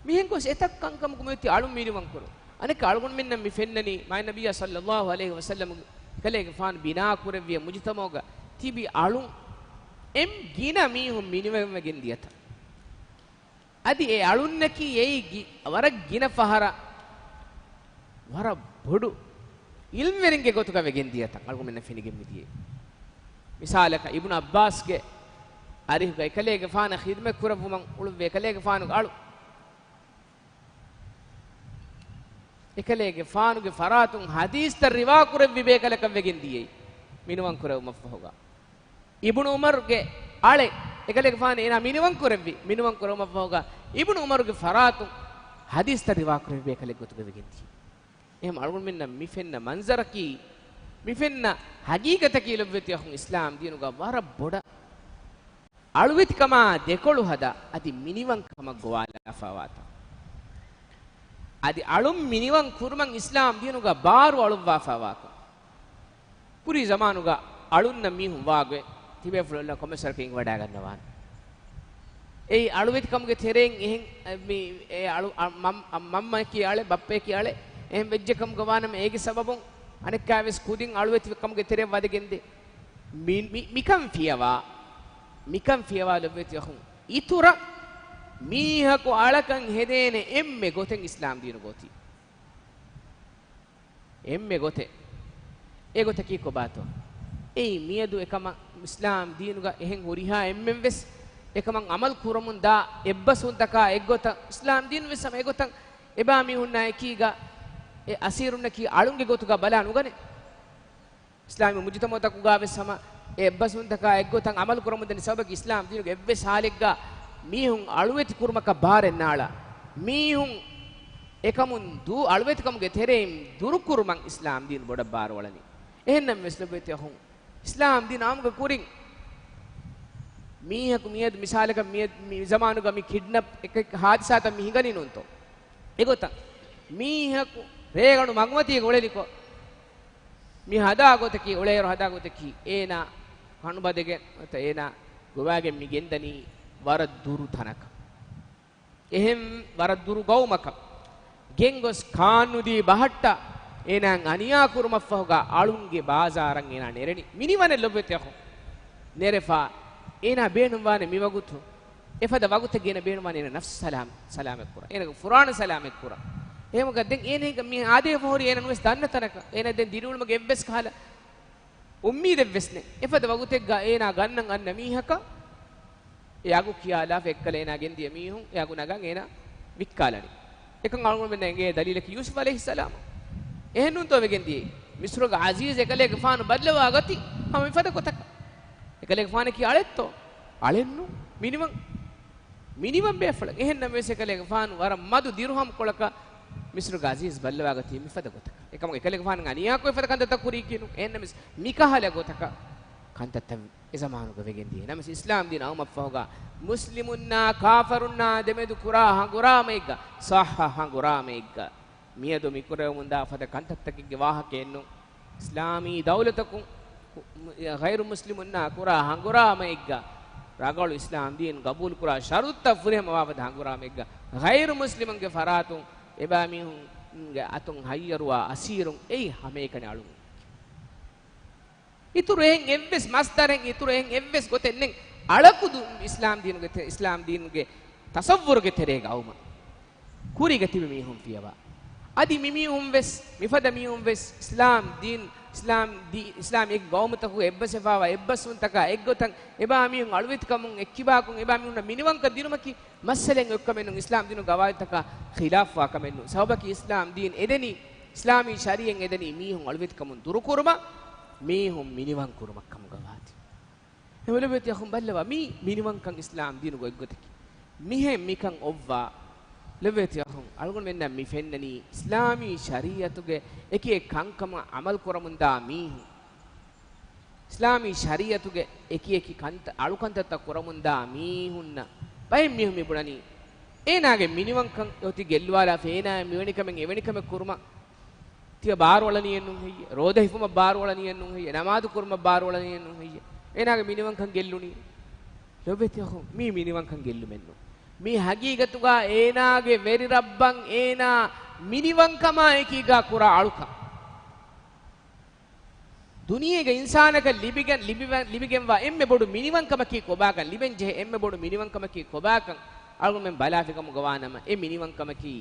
މިހެން ގޮސް އެތައް ކަންކަމަކު މިއޮތީ އަޅުން މިނިވަންކުރުން. އަނެއްކާ އަޅުގަނޑުމެންނަށް މި ފެންނަނީ މާތް ނަބިއްޔާ ޞައްލައްލާހު ޢަލައިހި ވަސައްލަމްގެ ކަލޭގެފާނު ބިނާ ކުރެއްވިޔާ މުޖުތަމަޢުގަ ތިބި އަޅުން އެން ގިނަ މީހުން މިނިވަންވެގެން ދިޔަތަން. އަދި އެ އަޅުންނަކީ އެއީ ގި-، ވަރަށް ގިނަ ފަހަރަށް ވަރަށް ބޮޑު ޢިލްމްވެރިންގެ ގޮތުގަ ވެގެން ދިޔަތަން އަޅުގަނޑުމެންނަށް ފެނިގެން މިދިޔައީ. މިސާލަކަށް އިބްނު ޢައްބާސްގެ އަރިހުގަ އެކަލޭގެފާނަށް ޚިދުމަތް ކުރައްވުމަށް އުޅުއްވި އެކަލޭގެފާނުގެ އަޅު، އެކަލޭގެފާނުގެ ފަރާތުން ޙަދީޘްތައް ރިވާ ކުރެއްވި ބޭކަލަކަށް ވެގެން ދިޔައީ މިނިވަން ކުރެވުމަށްފަހުގަ. އިބްނު ޢުމަރުގެ އަޅެއް، އެކަލޭގެފާނު އޭނާ މިނިވަން ކުރެއްވި، މިނިވަން ކުރެވުމަށްފަހުގަ އިބްނު ޢުމަރުގެ ފަރާތުން ޙަދީޘްތައް ރިވާ ކުރެއްވި ބޭކަލެއް ގޮތުގަ ވެގެން ދިޔަ. އެހެން އަޅުގަނޑުމެންނަށް މި ފެންނަ މަންޒަރަކީ، މި ފެންނަ ޙަޤީޤަތަކީ ލޮބުވެތި އަޚުން އިސްލާމް ދީނުގަ ވަރަށް ބޮޑަށް އަޅުވެތިކަމާ ދެކޮޅު ހަދާ އަދި މިނިވަންކަމަށް ގޮވާލާފައިވާތަން. އަދި އަޅުން މިނިވަން ކުރުމަށް އިސްލާމް ދީނުގަ ބާރު އަޅުއްވާފައިވާކަން. ކުރީ ޒަމާނުގަ އަޅުންނަށް މީހުން ވާގޮތް ތިބޭފުޅުންނަށް ކޮންމެސް ވަރަކަށް އެނގިވަޑައިގަންނަވާނެ. އެއީ އަޅުވެތިކަމުގެ ތެރެއިން އެހެން، އެ، މި، އެ އަޅު، އަ، މަން-، އަ، މަންމައަކީ އަޅެ، ބައްޕަޔަކީ އަޅެ، އެހެން ވެއްޖެ ކަމުގަ ވާނަމަ އޭގެ ސަބަބުން އަނެއްކާވެސް ކުދިން އަޅުވެތިކަމުގެ ތެރެއަށް ވަދެގެންދޭ. މި، މި، މިކަން ފިޔަވާ، މިކަން ފިޔަވާ ލޮބުވެތި އަޚުން. އިތުރަށް މީހަކު އަޅަކަށް ހެދޭނެ އެންމެ ގޮތެއް އިސްލާމް ދީނުގަ އޮތީ. އެންމެ ގޮތެއް. އެ ގޮތަކީ ކޮބާތޯ؟ އެއީ މިއަދު އެކަމަށް އިސްލާމް ދީނުގަ އެހެން ހުރިހާ އެންމެން ވެސް އެކަމަށް އަމަލު ކުރަމުން ދާ އެއްބަސްވުންތަކާ އެއްގޮތަށް، އިސްލާމް ދީނު ވެސް ހަމަ އެގޮތަށް އެބާ މީހުންނާ އެކީގަ އެ އަސީރުންނަކީ އަޅުންގެ ގޮތުގަ ބަލާ ނުގަނެ. އިސްލާމީ މުޖުތަމަޢުތަކުގަ ވެސް ހަމަ އެ އެއްބަސްވުންތަކާ އެއްގޮތަށް އަމަލު ކުރަމުން ދަނީ. ސަބަބަކީ އިސްލާމް ދީނުގެ އެއްވެސް ހާލެއްގަ މީހުން އަޅުވެތި ކުރުމަކަށް ބާރެއް ނާޅާ. މީހުން އެކަމުން ދޫ، އަޅުވެތިކަމުގެ ތެރެއިން ދުރުކުރުމަށް އިސްލާމް ދީނު ބޮޑަށް ބާރުއަޅަނީ. އެހެންނަމަވެސް ލޮބުވެތި އަޚުން، އިސްލާމް ދީން އާއްމުގަ ކުރިން މީހަކު މިއަދު މިސާލަކަށް މިއަދު މި ޒަމާނުގަ މި ކިޑްނަޕް އެކެއް ހާދިސާތައް މި ހިނގަނީ ނޫންތޯ؟ އެގޮތަށް މީހަކު ރޭގަނޑު މަގުމަތީގަ އުޅެނިކޮށް، މި ހަދާ ގޮތަކީ، އުޅޭއިރު ހަދާ ގޮތަކީ، އޭނާ ހަނުބަދެގެން ނުވަތަ އޭނާ ގޮވާގެން މި ގެންދަނީ ވަރަށް ދުރު ތަނަކަށް. އެހެން ވަރަށް ދުރު ގައުމަކަށް ގެންގޮސް ކާންނުދީ ބަހައްޓާ، އޭނާއަށް އަނިޔާ ކުރުމަށްފަހުގަ އަޅުންގެ ބާޒާރަށް އޭނާ ނެރެނީ. މިނިވަނެއް ލޮބުވެތި އަޚުން. ނެރެފަ، އޭނާ ބޭނުންވާނެ މިވަގުތު އެފަދަ ވަގުތެއް އޭނަ ބޭނުންވާނެ އޭނަ ނަފްސު ސަލާމް، ސަލާމަތްކުރަން. އޭނަގެ ފުރާނަ ސަލާމަތްކުރަން. އެހެމަކަށް ދެން އޭނަ ހިނގަ މި އާދެވިފަ ހުރި އޭނަ ނުވެސް ދަންނަ ތަނަކަށް. އޭނަ ދެން ދިރިއުޅުމުގެ އެއްވެސް ކަހަލަ އުއްމީދެއްވެސް ނެތް. އެފަދަ ވަގުތެއްގަ އޭނާ ގަންނަން އަންނަ މީހަކަށް އެ އަގު ކިޔާލާފަ އެއްކަލަ އޭނާ ގެންދިޔަ މީހުން އެ އަގު ނަގަން އޭނާ ވިއްކާލަނީ. އެކަން އަޅުގަނޑުމެންނަށް އެނގޭ ދަލީލަކީ ޔޫސުފް ޢަލައިހިއްސަލާމް. އެހެންނޫންތޯ ވެގެންދިޔައީ؟ މިސްރުގެ ޢަޒީޒް އެކަލޭގެފާނު ބައްލަވާ ގަތީ ހަމަ މިފަދަ ގޮތަކަށް. އެކަލޭގެފާނަކީ އަޅެއްތޯ؟ އަޅެއްނޫ. މިނިވަން، މިނިވަން ބޭފުޅެއް. އެހެންނަމަވެސް އެކަލޭގެފާނު ވަރަށް މަދު ދިރުހަމް ކޮޅަކަށް މިސްރުގެ ޢަޒީޒް ބައްލަވާގަތީ މިފަދަ ގޮތަކަށް. އެކަމަކު އެކަލޭގެފާނަށް އަނިޔާކޮށް އެފަދަ ކަންތައްތައް ކުރީކީ ނޫން. އެހެންނަމަވެސް މިކަހަލަ ގޮތަކަށް ކަންތައްތައް އެ ޒަމާނުގަ ވެގެންދިޔަ. ނަމަވެސް އިސްލާމް ދީން އައުމަށްފަހުގަ މުސްލިމުންނާ ކާފަރުންނާ ދެމެދު ކުރާ ހަނގުރާމައެއްގަ، ޞައްޙަ ހަނގުރާމައެއްގަ، މިއަދު މިކުރެވެމުންދާ ފަދަ ކަންތައްތަކެއްގެ ވާހަކައެއްނު. އިސްލާމީ ދައުލަތަކުން ޣައިރު މުސްލިމުންނާ ކުރާ ހަނގުރާމައެއްގަ، ރަނގަޅު އިސްލާމް ދީން ގަބޫލުކުރާ ޝަރުޠުތައް ފުރިހަމަވާފަދަ ހަނގުރާމައެއްގަ، ޣައިރު މުސްލިމުންގެ ފަރާތުން އެބައިމީހުންގެ އަތުން ހައްޔަރުވާ އަސީރުން އެއީ ހަމައެކަނި އަޅުން. އިތުރު އެހެން އެއްވެސް މަސްދަރެއް، އިތުރު އެހެން އެއްވެސް ގޮތެއް ނެތް. އަޅަކުދު އިސްލާމް ދީނުގެ ތެ-، އިސްލާމް ދީނުގެ ތަޞައްވުރުގެ ތެރޭގަ އައުމަށް. ކުރީގަ ތިބި މީހުން ފިޔަވާ. އަދި މި މީހުން ވެސް، މިފަދަ މީހުން ވެސް އިސްލާމް ދީން، އިސްލާމް ދީ-، އިސްލާމް އެކި ގައުމުތަކުގަ އެއްބަސްވެފާވާ އެއްބަސްވުންތަކާ އެއްގޮތަށް އެބާ މީހުން އަޅުވެތިކަމުން އެއްކިބާކުން އެބާ މީހުންނަށް މިނިވަންކަން ދިނުމަކީ މައްސަލައެއް އޮތްކަމެއް ނޫން، އިސްލާމް ދީނުގެ ގަވާއިދުތަކާ ޚިލާފުވާ ކަމެއް ނޫން. ސަބަބަކީ އިސްލާމް ދީން އެދެނީ، އިސްލާމީ ޝަރީޢަތް އެދެނީ މީހުން އަޅުވެތިކަމުން ދުރުކުރުމަށް، މީހުން މިނިވަން ކުރުމަށް ކަމުގަ ވާތީ. އެހެންވެ ލޮބުވެތި އަޚުން ބައްލަވާ، މީ މިނިވަންކަން އިސްލާމް ދީނުގެ އޮތްގޮތަކީ. މިހެން މިކަން އޮއްވާ، ލޮބުވެތި އަޚުން، އަޅުގަނޑުމެންނަށް މި ފެންނަނީ އިސްލާމީ ޝަރީޢަތުގެ އެކި އެއް ކަންކަމަށް އަމަލު ކުރަމުންދާ މީހުން. އިސްލާމީ ޝަރީޢަތުގެ އެކި އެކި ކަންތައް، އަޅުކަންތައްތައް ކުރަމުންދާ މީހުންނަށް ބައެއް މީހުން މި ބުނަނީ، އޭނާގެ މިނިވަންކަން އޮތީ ގެއްލުވާލާފަ، އޭނާ މިވެނި ކަމެއް އެވެނި ކަމެއް ކުރުމަށް ތިޔަ ބާރުއަޅަނީއެއްނު ހެއްޔެ؟ ރޯދަ ހިފުމަށް ބާރުއަޅަނީއެއްނު ހެއްޔެ؟ ނަމާދު ކުރުމަށް ބާރުއަޅަނީއެއްނު ހެއްޔެ؟ އޭނާގެ މިނިވަންކަން ގެއްލުނީ. ލޮބުވެތި އަޚުން، މީ މިނިވަންކަން ގެއްލުމެއްނު. މީ ހަގީގަތުގަ އޭނާގެ ވެރި ރައްބަށް އޭނާ މިނިވަންކަމާ އެކީގަ ކުރާ އަޅުކަން. ދުނިޔޭގަ އިންސާނަކަށް ލިބިގެން، ލިބިވެ-، ލިބިގެންވާ އެންމެ ބޮޑު މިނިވަންކަމަކީ ކޮބާކަން، ލިބެން ޖެހޭ އެންމެ ބޮޑު މިނިވަންކަމަކީ ކޮބާކަން އަޅުގަނޑުމެން ބަލާފިކަމުގަ ވާނަމަ، އެ މިނިވަންކަމަކީ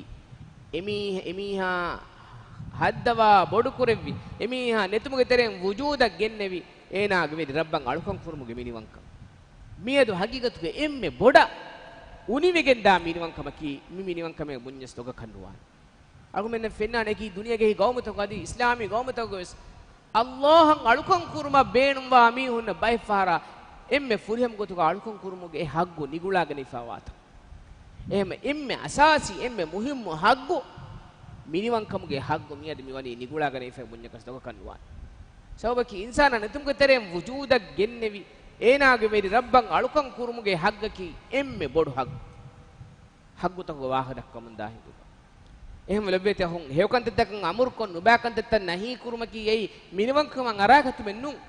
އެމީހ-، އެމީހާ ހައްދަވާ ބޮޑުކުރެއްވި، އެމީހާ ނެތުމުގެ ތެރެއިން ވުޖޫދަށް ގެންނެވި، އޭނާގެ ވެރި ރައްބަށް އަޅުކަން ކުރުމުގެ މިނިވަންކަން. މިއަދު ހަގީގަތުގަ އެންމެ ބޮޑަށް އުނިވެގެންދާ މިނިވަންކަމަކީ، މި މިނިވަންކަމެއް ބުންޏަސް ދޮގަކަށް ނުވާނެ. އަޅުގަނޑުމެންނަށް ފެންނާނެ އެކީ ދުނިޔޭގައި ގައުމުތަކު އަދި އިސްލާމީ ގައުމުތަކުގަވެސް ﷲ އަށް އަޅުކަން ކުރުމަށް ބޭނުންވާ މީހުންނަށް ބައެއް ފަހަރަށް އެންމެ ފުރިހަމަ ގޮތުގަ އަޅުކަން ކުރުމުގެ އެ ހައްގު ނިގުޅާގަނެފަ ވާތަން. އެހެން އެންމެ އަސާސީ، އެންމެ މުހިއްމު ހައްގު، މިނިވަންކަމުގެ ހައްގު މިއަދު މިވަނީ ނިގުޅާގަނެފައި ބުންޏަކަސް ދޮގަކަށް ނުވާނެ. ސަބަބަކީ އިންސާނާ ނެތުމުގެ ތެރެއިން ވުޖޫދަށް ގެންނެވި، އޭނާގެ ވެރި ރައްބަށް އަޅުކަން ކުރުމުގެ ހައްގަކީ އެންމެ ބޮޑު ހައްގު. ހައްގުތަކުގެ ވާހަކަ ދައްކަމުންދާ ހިނދުގަ. އެހެން ލޮބުވެތި އަޚުން، ހެޔޮކަންތައްތަކަށް އަމުރުކޮށް، ނުބައި ކަންތައްތައް ނަހީ ކުރުމަކީ އެއީ މިނިވަންކަމަށް އަރާގަތުމެއް ނޫން.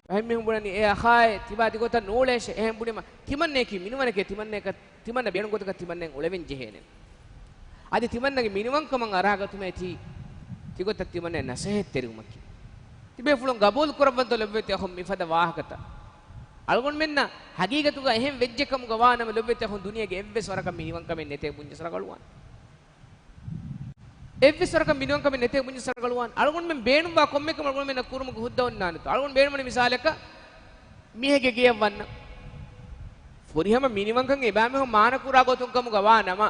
ބައެއް މީހުން ބުނަނީ، އޭ އަޚާއޭ، ތިބާ ތިގޮތަށް ނޫޅޭށޭ. އެހެން ބުނީމަ، ތިމަންނަޔަކީ މިނިވަނެކޭ، ތިމަންނަޔަކަށް، ތިމަންނަ ބޭނުން ގޮތަކަށް ތިމަންނައަށް އުޅެވެން ޖެހޭނެ. އަދި ތިމަންނަގެ މިނިވަންކަމަށް އަރާގަތުމޭ ތީ، ތިގޮތަށް ތިމަންނަ ނަސޭހަތްތެރިވުމަކީ. ތިބޭފުޅުން ގަބޫލު ކުރައްވަންތޯ ލޮބުވެތި އަޚުން މިފަދަ ވާހަކަތައް؟ އަޅުގަނޑުމެންނަށް ހަގީގަތުގަ އެހެން ވެއްޖެ ކަމުގަ ވާނަމަ ލޮބުވެތި އަޚުން، ދުނިޔޭގެ އެއްވެސް ވަރަކަށް މިނިވަންކަމެއް ނެތޭ ބުންޏަސް ރަގަޅުވާނެ. އެއްވެސް ވަރަކަށް މިނިވަންކަމެއް ނެތޭ ބުންޏަސް ރަގަޅުވާނެ. އަޅުގަނޑުމެން ބޭނުންވާ ކޮންމެ ކަމެއް އަޅުގަނޑުމެންނަށް ކުރުމުގެ ހުއްދަ އޮންނާނެތޯ؟ އަޅުގަނޑު ބޭނުންވަނީ މިސާލަކަށް މީހެއްގެ ގެޔަށް ވަންނަން. ފުރިހަމަ މިނިވަންކަން އެބައިމީހުން މާނަކުރާ ގޮތުން ކަމުގަ ވާ ނަމަ،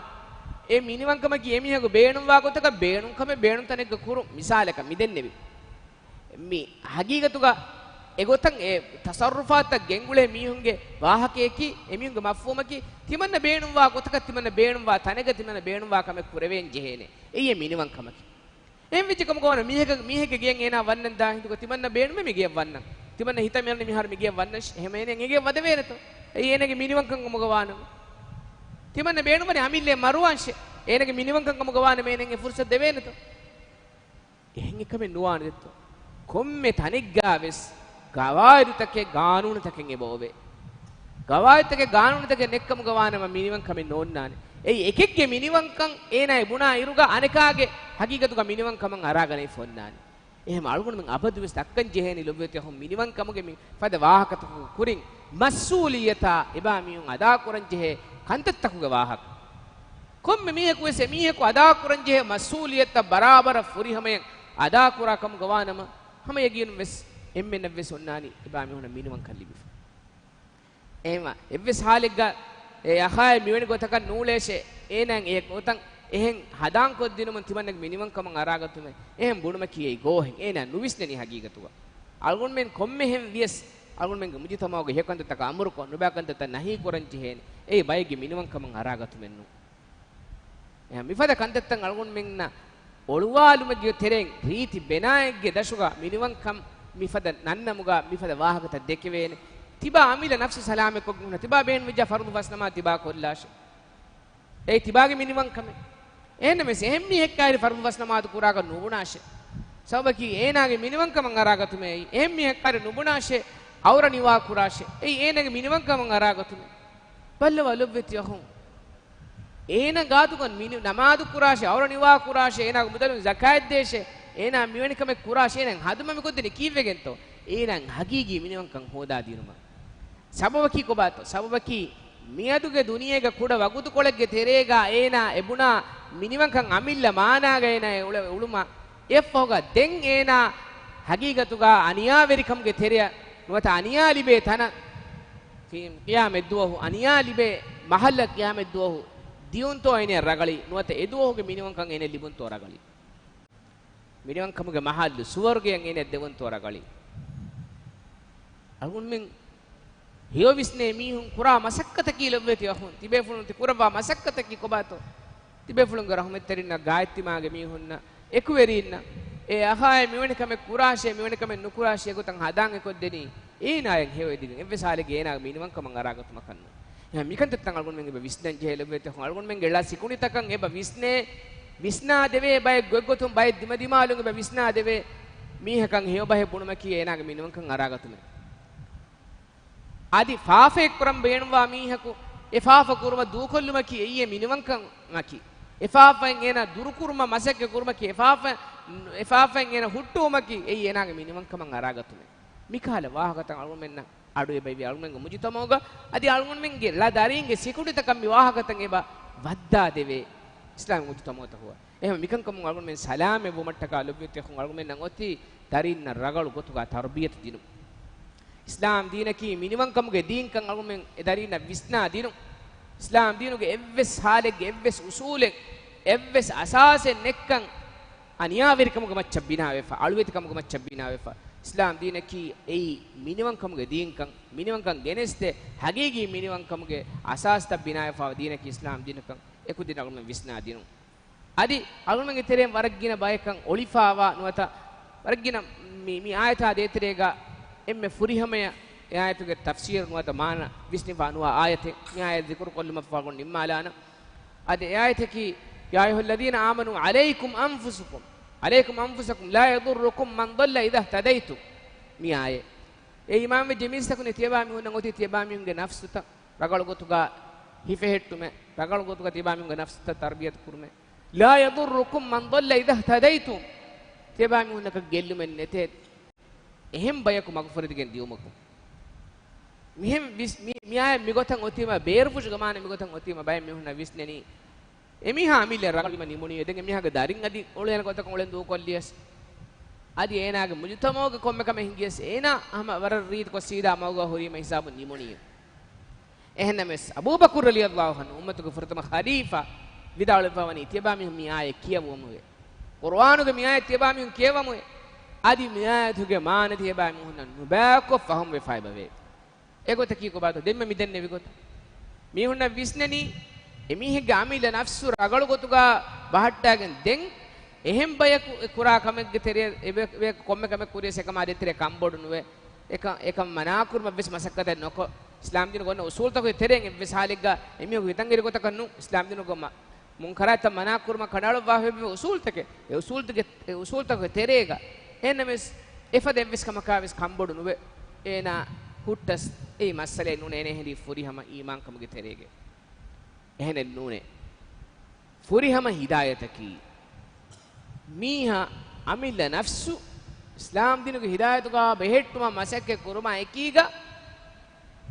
އެ މިނިވަންކަމަކީ އެމީހަކު ބޭނުންވާ ގޮތަކަށް ބޭނުންކަމެއް ބޭނުން ތަނެއްގަ ކުރުން. މިސާލަކަށް މި ދެންނެވި މި ހަގީގަތުގަ އެގޮތަށް އެ ތަޞައްރުފާތަށް ގެންގުޅޭ މީހުންގެ ވާހަކަޔަކީ، އެމީހުންގެ މަފްހޫމަކީ، ތިމަންނަ ބޭނުންވާ ގޮތަކަށް، ތިމަންނަ ބޭނުންވާ ތަނެއްގަ ތިމަންނަ ބޭނުންވާ ކަމެއް ކުރެވޭން ޖެހޭނެ. އެއީ އެ މިނިވަންކަމަކީ. އެހެން ވެއްޖެ ކަމުގަ ވަނަ މީހެއްގެ، މީހެއްގެ ގެޔަށް އޭނާ ވަންނަން ދާ ހިނދުގަ ތިމަންނަ ބޭނުމޭ މި ގެޔަށް ވަންނަން. ތިމަންނަ ހިތަށް މިއަންނަ މިހާރު މި ގެޔަށް ވަންނަންށެ. އެހެން އޭނަ އެނގޭ ވަދެވޭނެތޯ؟ އެއީ އޭނަގެ މިނިވަންކަން ކަމުގަ ވާނަމަ. ތިމަންނަ ބޭނުންވަނީ އަމިއްލަ މަރުވާންށެ. އޭނަގެ މިނިވަންކަން ކަމުގަ ވާނަމަ އޭނަ އެ ފުރުސަތު ދެވޭނެތޯ؟ އެހެން އެކަމެއް ނުވާނެ ދެއްތޯ؟ ކޮންމެ ތަނެއްގާވެސް ގަވާއިދުތަކެއް، ގާނޫނުތަކެއް އެބަ އޮވޭ. ގަވާއިދުތަކެއް، ގާނޫނުތަކެއް ނެއްކަމުގަ ވާނަމަ މިނިވަންކަމެއް ނޯންނާނެ. އެއީ އެކެއްގެ މިނިވަންކަން އޭނާ އެ ބުނާ އިރުގަ އަނެކާގެ ހަގީގަތުގަ މިނިވަންކަމަށް އަރާގަނެފަ އޮންނާނެ. އެހެން އަޅުގަނޑުމެން އަބަދުވެސް ދައްކަން ޖެހޭނީ ލޮބުވެތި އަޚުން މިނިވަންކަމުގެ މި ފަދަ ވާހަކަތަކުގެ ކުރިން މަސްއޫލިއްޔަތާ އެބައިމީހުން އަދާކުރަން ޖެހޭ ކަންތައްތަކުގެ ވާހަކަ. ކޮންމެ މީހަކުވެސް އެމީހަކު އަދާކުރަންޖެހޭ މަސްއޫލިއްޔަތުތައް ބަރާބަރަށް ފުރިހަމަޔަށް އަދާކުރާ ކަމުގަ ވާނަމަ، ހަމަ ޔަގީނުންވެސް އެންމެންނަށްވެސް އޮންނާނީ އެބައިމީހުނަށް މިނިވަންކަން ލިބިފަ. އެހެންވީމަ، އެއްވެސް ހާލެއްގަ އެ އަޚާއެއް މިވެނި ގޮތަކަށް ނޫޅޭށޭ، އޭނާއަށް އެ ގޮތަށް އެހެން ހަދާން ކޮށްދިނުމުން ތިމަންނަގެ މިނިވަންކަމަށް އަރާގަތުމޭ، އެހެން ބުނުމަކީ އެއީ ގޯހެއް. އޭނާ ނުވިސްނެނީ ހަގީގަތުގަ. އަޅުގަނޑުމެން ކޮންމެހެން ވިޔަސް، އަޅުގަނޑުމެންގެ މުޖުތަމަޢުގަ ހެޔޮ ކަންތައްތަކަށް އަމުރުކޮށް، ނުބައި ކަންތައްތައް ނަހީ ކުރަން ޖެހޭނެ. އެއީ ބައެއްގެ މިނިވަންކަމަށް އަރާގަތުމެއް ނޫން. އެހެން މިފަދަ ކަންތައްތައް އަޅުގަނޑުމެންނަށް އޮޅުވާލުމެއްގެ ތެރެއިން ރީތި ބެނާއެއްގެ ދަށުގަ މިނިވަންކަން މިފަދަ ނަންނަމުގަ މިފަދަ ވާހަކަތައް ދެކެވޭނެ. ތިބާ އަމިއްލަ ނަފްސު ސަލާމަތްކޮށްގެން ހުންނަ، ތިބާ ބޭނުންވެއްޖާ ފަރުޟު ފަސް ނަމާދު ތިބާ ކޮށްލާށޭ. އެއީ ތިބާގެ މިނިވަންކަމެއް. އެހެންނަމަވެސް އެހެން މީހެއްކާއިރި ފަރުޟު ފަސް ނަމާދު ކުރާކަށް ނުބުނާށޭ. ސަބަބަކީ އޭނާގެ މިނިވަންކަމަށް އަރާގަތުމޭ އެއީ. އެހެން މީހެއްކާއިރި ނުބުނާށޭ، އައުރަ ނިވާ ކުރާށޭ. އެއީ އޭނާގެ މިނިވަންކަމަށް އަރާގަތުމޭ. ބައްލަވާ ލޮބުވެތި އަޚުން. އޭނަ ގާތުގަ މިނި-، ނަމާދު ކުރާށޭ، އައުރަ ނިވާ ކުރާށޭ، އޭނާގެ މުދަލުން ޒަކާތް ދޭށޭ، އޭނާ މިވެނި ކަމެއް ކުރާށޭ، އޭނާ ހަދުމަ މިކޮށްދެނީ ކީއްވެގެންތޯ؟ އޭނާ ހަގީގީ މިނިވަންކަން ހޯދާދިނުމަށް. ސަބަބަކީ ކޮބާތޯ؟ ސަބަބަކީ މިއަދުގެ ދުނިޔޭގަ ކުޑަ ވަގުތުކޮޅެއްގެ ތެރޭގަ އޭނާ އެބުނާ މިނިވަންކަން އަމިއްލަ މާނާގަ އޭނާ އެ އުޅެ-، އުޅުމަށް އެއަށްފަހުގަ ދެން އޭނާ ހަގީގަތުގަ އަނިޔާވެރިކަމުގެ ތެރެއަށް ނުވަތަ އަނިޔާ ލިބޭ ތަނަށް ކި-، ޤިޔާމަތްދުވަހު އަނިޔާ ލިބޭ މަހައްލަ ޤިޔާމަތްދުވަހު ދިޔުންތޯ އޭނަ ރަގަޅީ، ނުވަތަ އެދުވަހުގެ މިނިވަންކަން އޭނަ ލިބުންތޯ ރަގަޅީ. މިނިވަންކަމުގެ މަހައްލު ސުވަރުގެއަށް އޭނަ ދެވުންތޯ ރަގަޅީ. އަޅުގަނޑުމެން ހެޔޮ ވިސްނޭ މީހުން ކުރާ މަސައްކަތަކީ ލޮބުވެތި އަޚުން، ތިބޭފުޅުން ތި ކުރައްވާ މަސައްކަތަކީ ކޮބާތޯ؟ ތިބޭފުޅުންގެ ރަޙުމަތްތެރިންނަށް، ގާތްތިމާގެ މީހުންނަށް، އެކުވެރީންނަށް، އޭ އަޚާއޭ މިވެނި ކަމެއް ކުރާށޭ، މިވެނި ކަމެއް ނުކުރާށޭ ގޮތަށް ހަދާން އެކޮށްދެނީ އޭނާއަށް ހެޔޮ އެދިގެން. އެއްވެސް ހާލެއްގެ އޭނާގެ މިނިވަންކަމަށް އަރާގަތުމަކަށް ނޫން. އެހެން މިކަންތައްތައް އަޅުގަނޑުމެން އެބަ ވިސްނަން ޖެހޭ ލޮބުވެތި އަޚުން. އަޅުގަނޑުމެންގެ ޅަ ސިކުނޑިތަކަށް އެބަ ވިސްނޭ، ވިސްނާދެވޭ ބައެއް ގޮތްގޮތުން ބައެއް ދިމަދިމާލުން އެބަ ވިސްނާދެވޭ މީހަކަށް ހެޔޮ ބަހެއް ބުނުމަކީ އޭނާގެ މިނިވަންކަން އަރާގަތުމެއް. އަދި ފާފައެއް ކުރަން ބޭނުންވާ މީހަކު އެ ފާފަ ކުރުމަށް ދޫކޮށްލުމަކީ އެއީ އެ މިނިވަންކަމަކީ. އެ ފާފައިން އޭނާ ދުރުކުރުމަށް މަސައްކަތް ކުރުމަކީ، އެ ފާފަ، އެ ފާފައިން އޭނާ ހުއްޓުވުމަކީ އެއީ އޭނާގެ މިނިވަންކަމަށް އަރާގަތުމެއް. މިކަހަލަ ވާހަކަތައް އަޅުގަނޑުމެންނަށް އަޑު އެބައިވޭ. އަޅުގަނޑުމެންގެ މުޖުތަމަޢުގަ އަދި އަޅުގަނޑުމެންގެ ޅަ ދަރީންގެ ސިކުނޑިތަކަށް މި ވާހަކަތައް އެބަ ވައްދާދެވޭ އިސްލާމީ މުޖުތަމަޢުތަކުގަ. އެހެން މިކަންކަމުން އަޅުގަނޑުމެން ސަލާމަތްވުމަށްޓަކާ ލޮބުވެތި އަޚުން އަޅުގަނޑުމެންނަށް އޮތީ ދަރީންނަށް ރަގަޅު ގޮތުގަ ތަރުބިޔަތު ދިނުން. އިސްލާމް ދީނަކީ މިނިވަންކަމުގެ ދީންކަން އަޅުގަނޑުމެން އެ ދަރީންނަށް ވިސްނާ ދިނުން. އިސްލާމް ދީނުގެ އެއްވެސް ހާލެއްގެ އެއްވެސް އުސޫލެއް އެއްވެސް އަސާސެއް ނެއްކަން އަނިޔާވެރިކަމުގެ މައްޗަށް ބިނާވެފަ، އަޅުވެތިކަމުގެ މައްޗަށް ބިނާވެފަ. އިސްލާމް ދީނަކީ އެއީ މިނިވަންކަމުގެ ދީންކަން، މިނިވަންކަން ގެނެސްދޭ ހަގީގީ މިނިވަންކަމުގެ އަސާސްތައް ބިނާވެފަވާ ދީނަކީ އިސްލާމް ދީންކަން އެކުދިން އަޅުގަނޑުމެން ވިސްނާ ދިނުން. އަދި އަޅުގަނޑުމެންގެ ތެރެއިން ވަރަށް ގިނަ ބަޔަކަށް އޮޅިފައިވާ ނުވަތަ ވަރަށް ގިނަ މި، މި އާޔަތާ ދޭތެރޭގަ އެންމެ ފުރިހަމަޔަށް އެ އާޔަތުގެ ތަފްސީރު ނުވަތަ މާނަ ވިސްނިފަ ނުވާ އާޔަތެއް މި އާޔަތް ޒިކުރު ކޮށްލުމަށްފަހު ނިންމާލާނަން. އަދި އެ އާޔަތަކީ، يا أيها الذين آمنوا عليكم أنفسكم، عليكم أنفسكم لا يضركم من ضل إذا اهتديتم. މި އާޔަތް. އެ އީމާންވެއްޖެ މީސްތަކުން ތިޔަބާމީހުންނަށް އޮތީ ތިޔަބާމީހުންގެ ނަފްސުތައް ރަގަޅު ގޮތުގަ ހިފެހެއްޓުމެއް، ރަގަޅު ގޮތުގަ ތިޔަބާމީހުންގެ ނަފްސުތައް ތަރްބިޔަތު ކުރުމެއް. لا يضركم من ضل إذا اهتديتم. ތިޔަބާމީހުންނަކަށް ގެއްލުމެއް ނެތޭ އެހެން ބަޔަކު މަގުފުރެދިގެން ދިޔުމަކުން. މިހެން ވިސް-، މި-، މިއާޔަތް މިގޮތަށް އޮތީމަ، ބޭރުފުށުގެ މާނަ މިގޮތަށް އޮތީމަ، ބައެއް މީހުންނަށް ވިސްނެނީ، އެމީހާ އަމިއްލަ ރަގަޅު ނިމުނީ، ދެން އެމީހާގެ ދަރިން އަދި އޮޅޭނެ ގޮތަކަށް އުޅެން ދޫކޮށްލިޔަސް، އަދި އޭނާގެ މުޖުތަމަޢުގެ ކޮންމެ ކަމެއް ހިނގިޔަސް، އޭނާ ހަމަ ވަރަށް ރީތިކޮށް ސީދާ މަގުގަ ހުރީމަ ހިސާބުން ނިމުނީ. އެހެންނަމަވެސް، އަބޫބަކުރު ރަޟިޔަﷲ ޢަންހު އުއްމަތުގެ ފުރަތަމަ ޚަލީފާ ވިދާޅުވެފަވަނީ، ތިޔަބާމީހުން މި އާޔަތް ކިޔަވުމުވެ، ޤުރުއާނުގެ މި އާޔަތް ތިޔަބާމީހުން ކިޔަވަމުވެ، އަދި މި އާޔަތުގެ މާނަ ތިޔަބާމީހުންނަށް ނުބައިކޮށް ފަހުމްވެފައިބަވޭ. އެގޮތަކީ ކޮބާތޯ؟ ދެންމެ މި ދެންނެވި ގޮތަށް. މީހުންނަށް ވިސްނެނީ، އެމީހެއްގެ އަމިއްލަ ނަފްސު ރަގަޅު ގޮތުގަ ބަހައްޓާގެން ދެން، އެހެން ބަޔަކު އެ ކުރާ ކަމެއްގެ ތެރެއަށް އެބަ-، އެބަޔަކު ކޮންމެ ކަމެއް ކުރިޔަސް އެކަމާ ދޭތެރޭ ކަންބޮޑު ނުވޭ. އެކަ-، އެކަން މަނާކުރުމަށް ވެސް މަސައްކަތެއް ނުކޮށް، އިސްލާމްދީނުގެ އޮންނަ އުސޫލްތަކުގެ ތެރެއިން އެއްވެސް ހާލެއްގަ އެމީހަކު ހިތަށްއެރި ގޮތަކަށް ނޫން، އިސްލާމްދީނުގެ މަ-، މުންކަރާތްތައް މަނާކުރުމަށް ކަނޑައަޅުއްވާފައިވޭ އުސޫލްތަކެއް. އެ އުސޫލްތަކެއް، އެ އުސޫލްތަކުގެ ތެރޭގަ އެހެންނަމަވެސް، އެފަދަ އެއްވެސް ކަމަކާވެސް ކަންބޮޑު ނުވެ، އޭނާ ހުއްޓަސް އެއީ މައްސަލައެއް ނޫނޭ، އޭނަ އެހެން ފުރިހަމަ އީމާންކަމުގެ ތެރޭގަ. އެހެނެއް ނޫނޭ. ފުރިހަމަ ހިދާޔަތަކީ، މީހާ އަމިއްލަ ނަފްސު އިސްލާމްދީނުގެ ހިދާޔަތުގަ ބެހެއްޓުމަށް މަސައްކަތް ކުރުމާ އެކީގަ،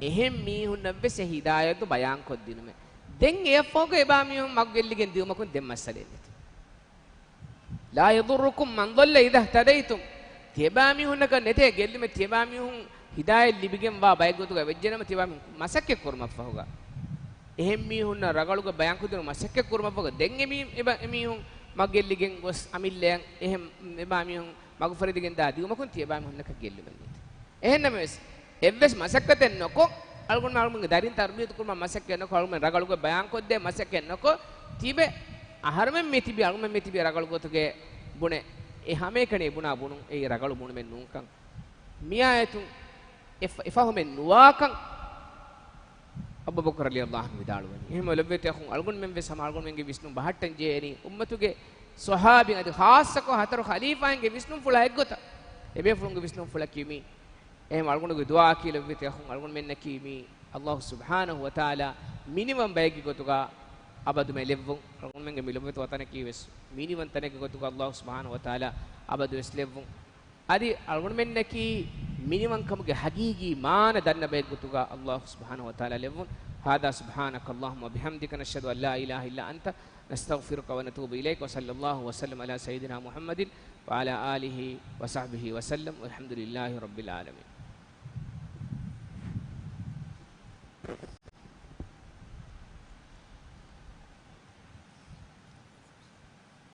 އެހެން މީހުންނަށްވެސް އެ ހިދާޔަތު ބަޔާންކޮށްދިނުމެއް. ދެން އެއަށްފަހުގަ އެބާމީހުން މަގުގެއްލިގެން ދިޔުމަކުން ދެން މައްސަލައެއް ނެތި. لا يضركم من ضل إذا اهتديتم. ތިޔަބާމީހުންނަކަށް ނެތޭ ގެއްލުމެއް، ތިޔަބާމީހުން ހިދާޔަތް ލިބިގެންވާ ބައެއްގޮތުގަ ވެއްޖެނަމަ، ތިޔަބާމީހުން މަސައްކަތް ކުރުމަށްފަހުގަ، އެހެން މީހުންނަށް ރަގަޅުގަ ބަޔާންކޮށްދިނުމަށް މަސައްކަތް ކުރުމަށްފަހުގަ، ދެން އެމީ-، އެބަ-، އެމީހުން މަގުގެއްލިގެން ގޮސް އަމިއްލައަށް އެހެން އެބާމީހުން މަގުފުރެދިގެންދާ ދިޔުމަކުން ތިޔަބާމީހުންނަކަށް ގެއްލުމެއް ނެތި. އެހެންނަމަވެސް، އެއްވެސް މަސައްކަތެއް ނުކޮށް، އަޅުގަނޑު އަޅުގަނޑުގެ ދަރިން ތަރުބިޔަތު ކުރުމަށް މަސައްކަތް ނުކޮށް، އަޅުގަނޑު ރަގަޅުގަ ބަޔާންކޮށްދޭ މަސައްކަތް ނުކޮށް، ތިބެ އަހަރުމެން މި ތިބި، އަޅުގަނޑުމެން މި ތިބި ރަގަޅު ގޮތުގެ ބުނެ، އެ ހަމައެކަނި ބުނާ ބުނުން އެއީ ރަގަޅު ބުނުމެއް ނޫންކަން. މި އާޔަތުން އެ ފަ-، އެ ފަހުމެއް ނުވާކަން އަބޫބަކުރު ރަޟިޔަﷲ ޢަންހު ވިދާޅުވަނީ. އެހެން ލޮބުވެތި އަޚުން، އަޅުގަނޑުމެން ވެސް ހަމަ އަޅުގަނޑުމެންގެ ވިސްނުން ބަހައްޓަން ޖެހޭނީ އުއްމަތުގެ ޞަޙާބީން އަދި ޚާއްޞަކޮށް ހަތަރު ޚަލީފާއިންގެ ވިސްނުންފުޅާ އެއްގޮތަށް. އެބޭފުޅުންގެ ވިސްނުންފުޅަކީ މީ. އެހެން އަޅުގަނޑުގެ ދުޢާއަކީ ލޮބުވެތި އަޚުން، އަޅުގަނޑުމެންނަކީ މީ ﷲ ސުބްޙާނަހޫ ވަތަޢާލާ މިނިވަން ބައެއްގެ ގޮތުގަ އަބަދުމެ ލެއްވުން. އަޅުގަނޑުމެންގެ މި ލޮބުވެތި ވަޠަނަކީ ވެސް މިނިވަން ތަނެއްގެ ގޮތުގަ ﷲ ސުބްޙާނަހޫ ވަތަޢާލާ އަބަދުވެސް ލެއްވުން. އަދި އަޅުގަނޑުމެންނަކީ މިނިވަންކަމުގެ ހަގީގީ މާނަ ދަންނަ ބައެއްގެ ގޮތުގަ ﷲ ސުބްޙާނަހޫ ވަތަޢާލާ ލެއްވުން. هذا سبحانك اللهم وبحمدك نشهد أن لا إله إلا أنت نستغفرك ونتوب إليك وصلى الله وسلم على سيدنا محمد وعلى آله وصحبه وسلم والحمد لله رب العالمين.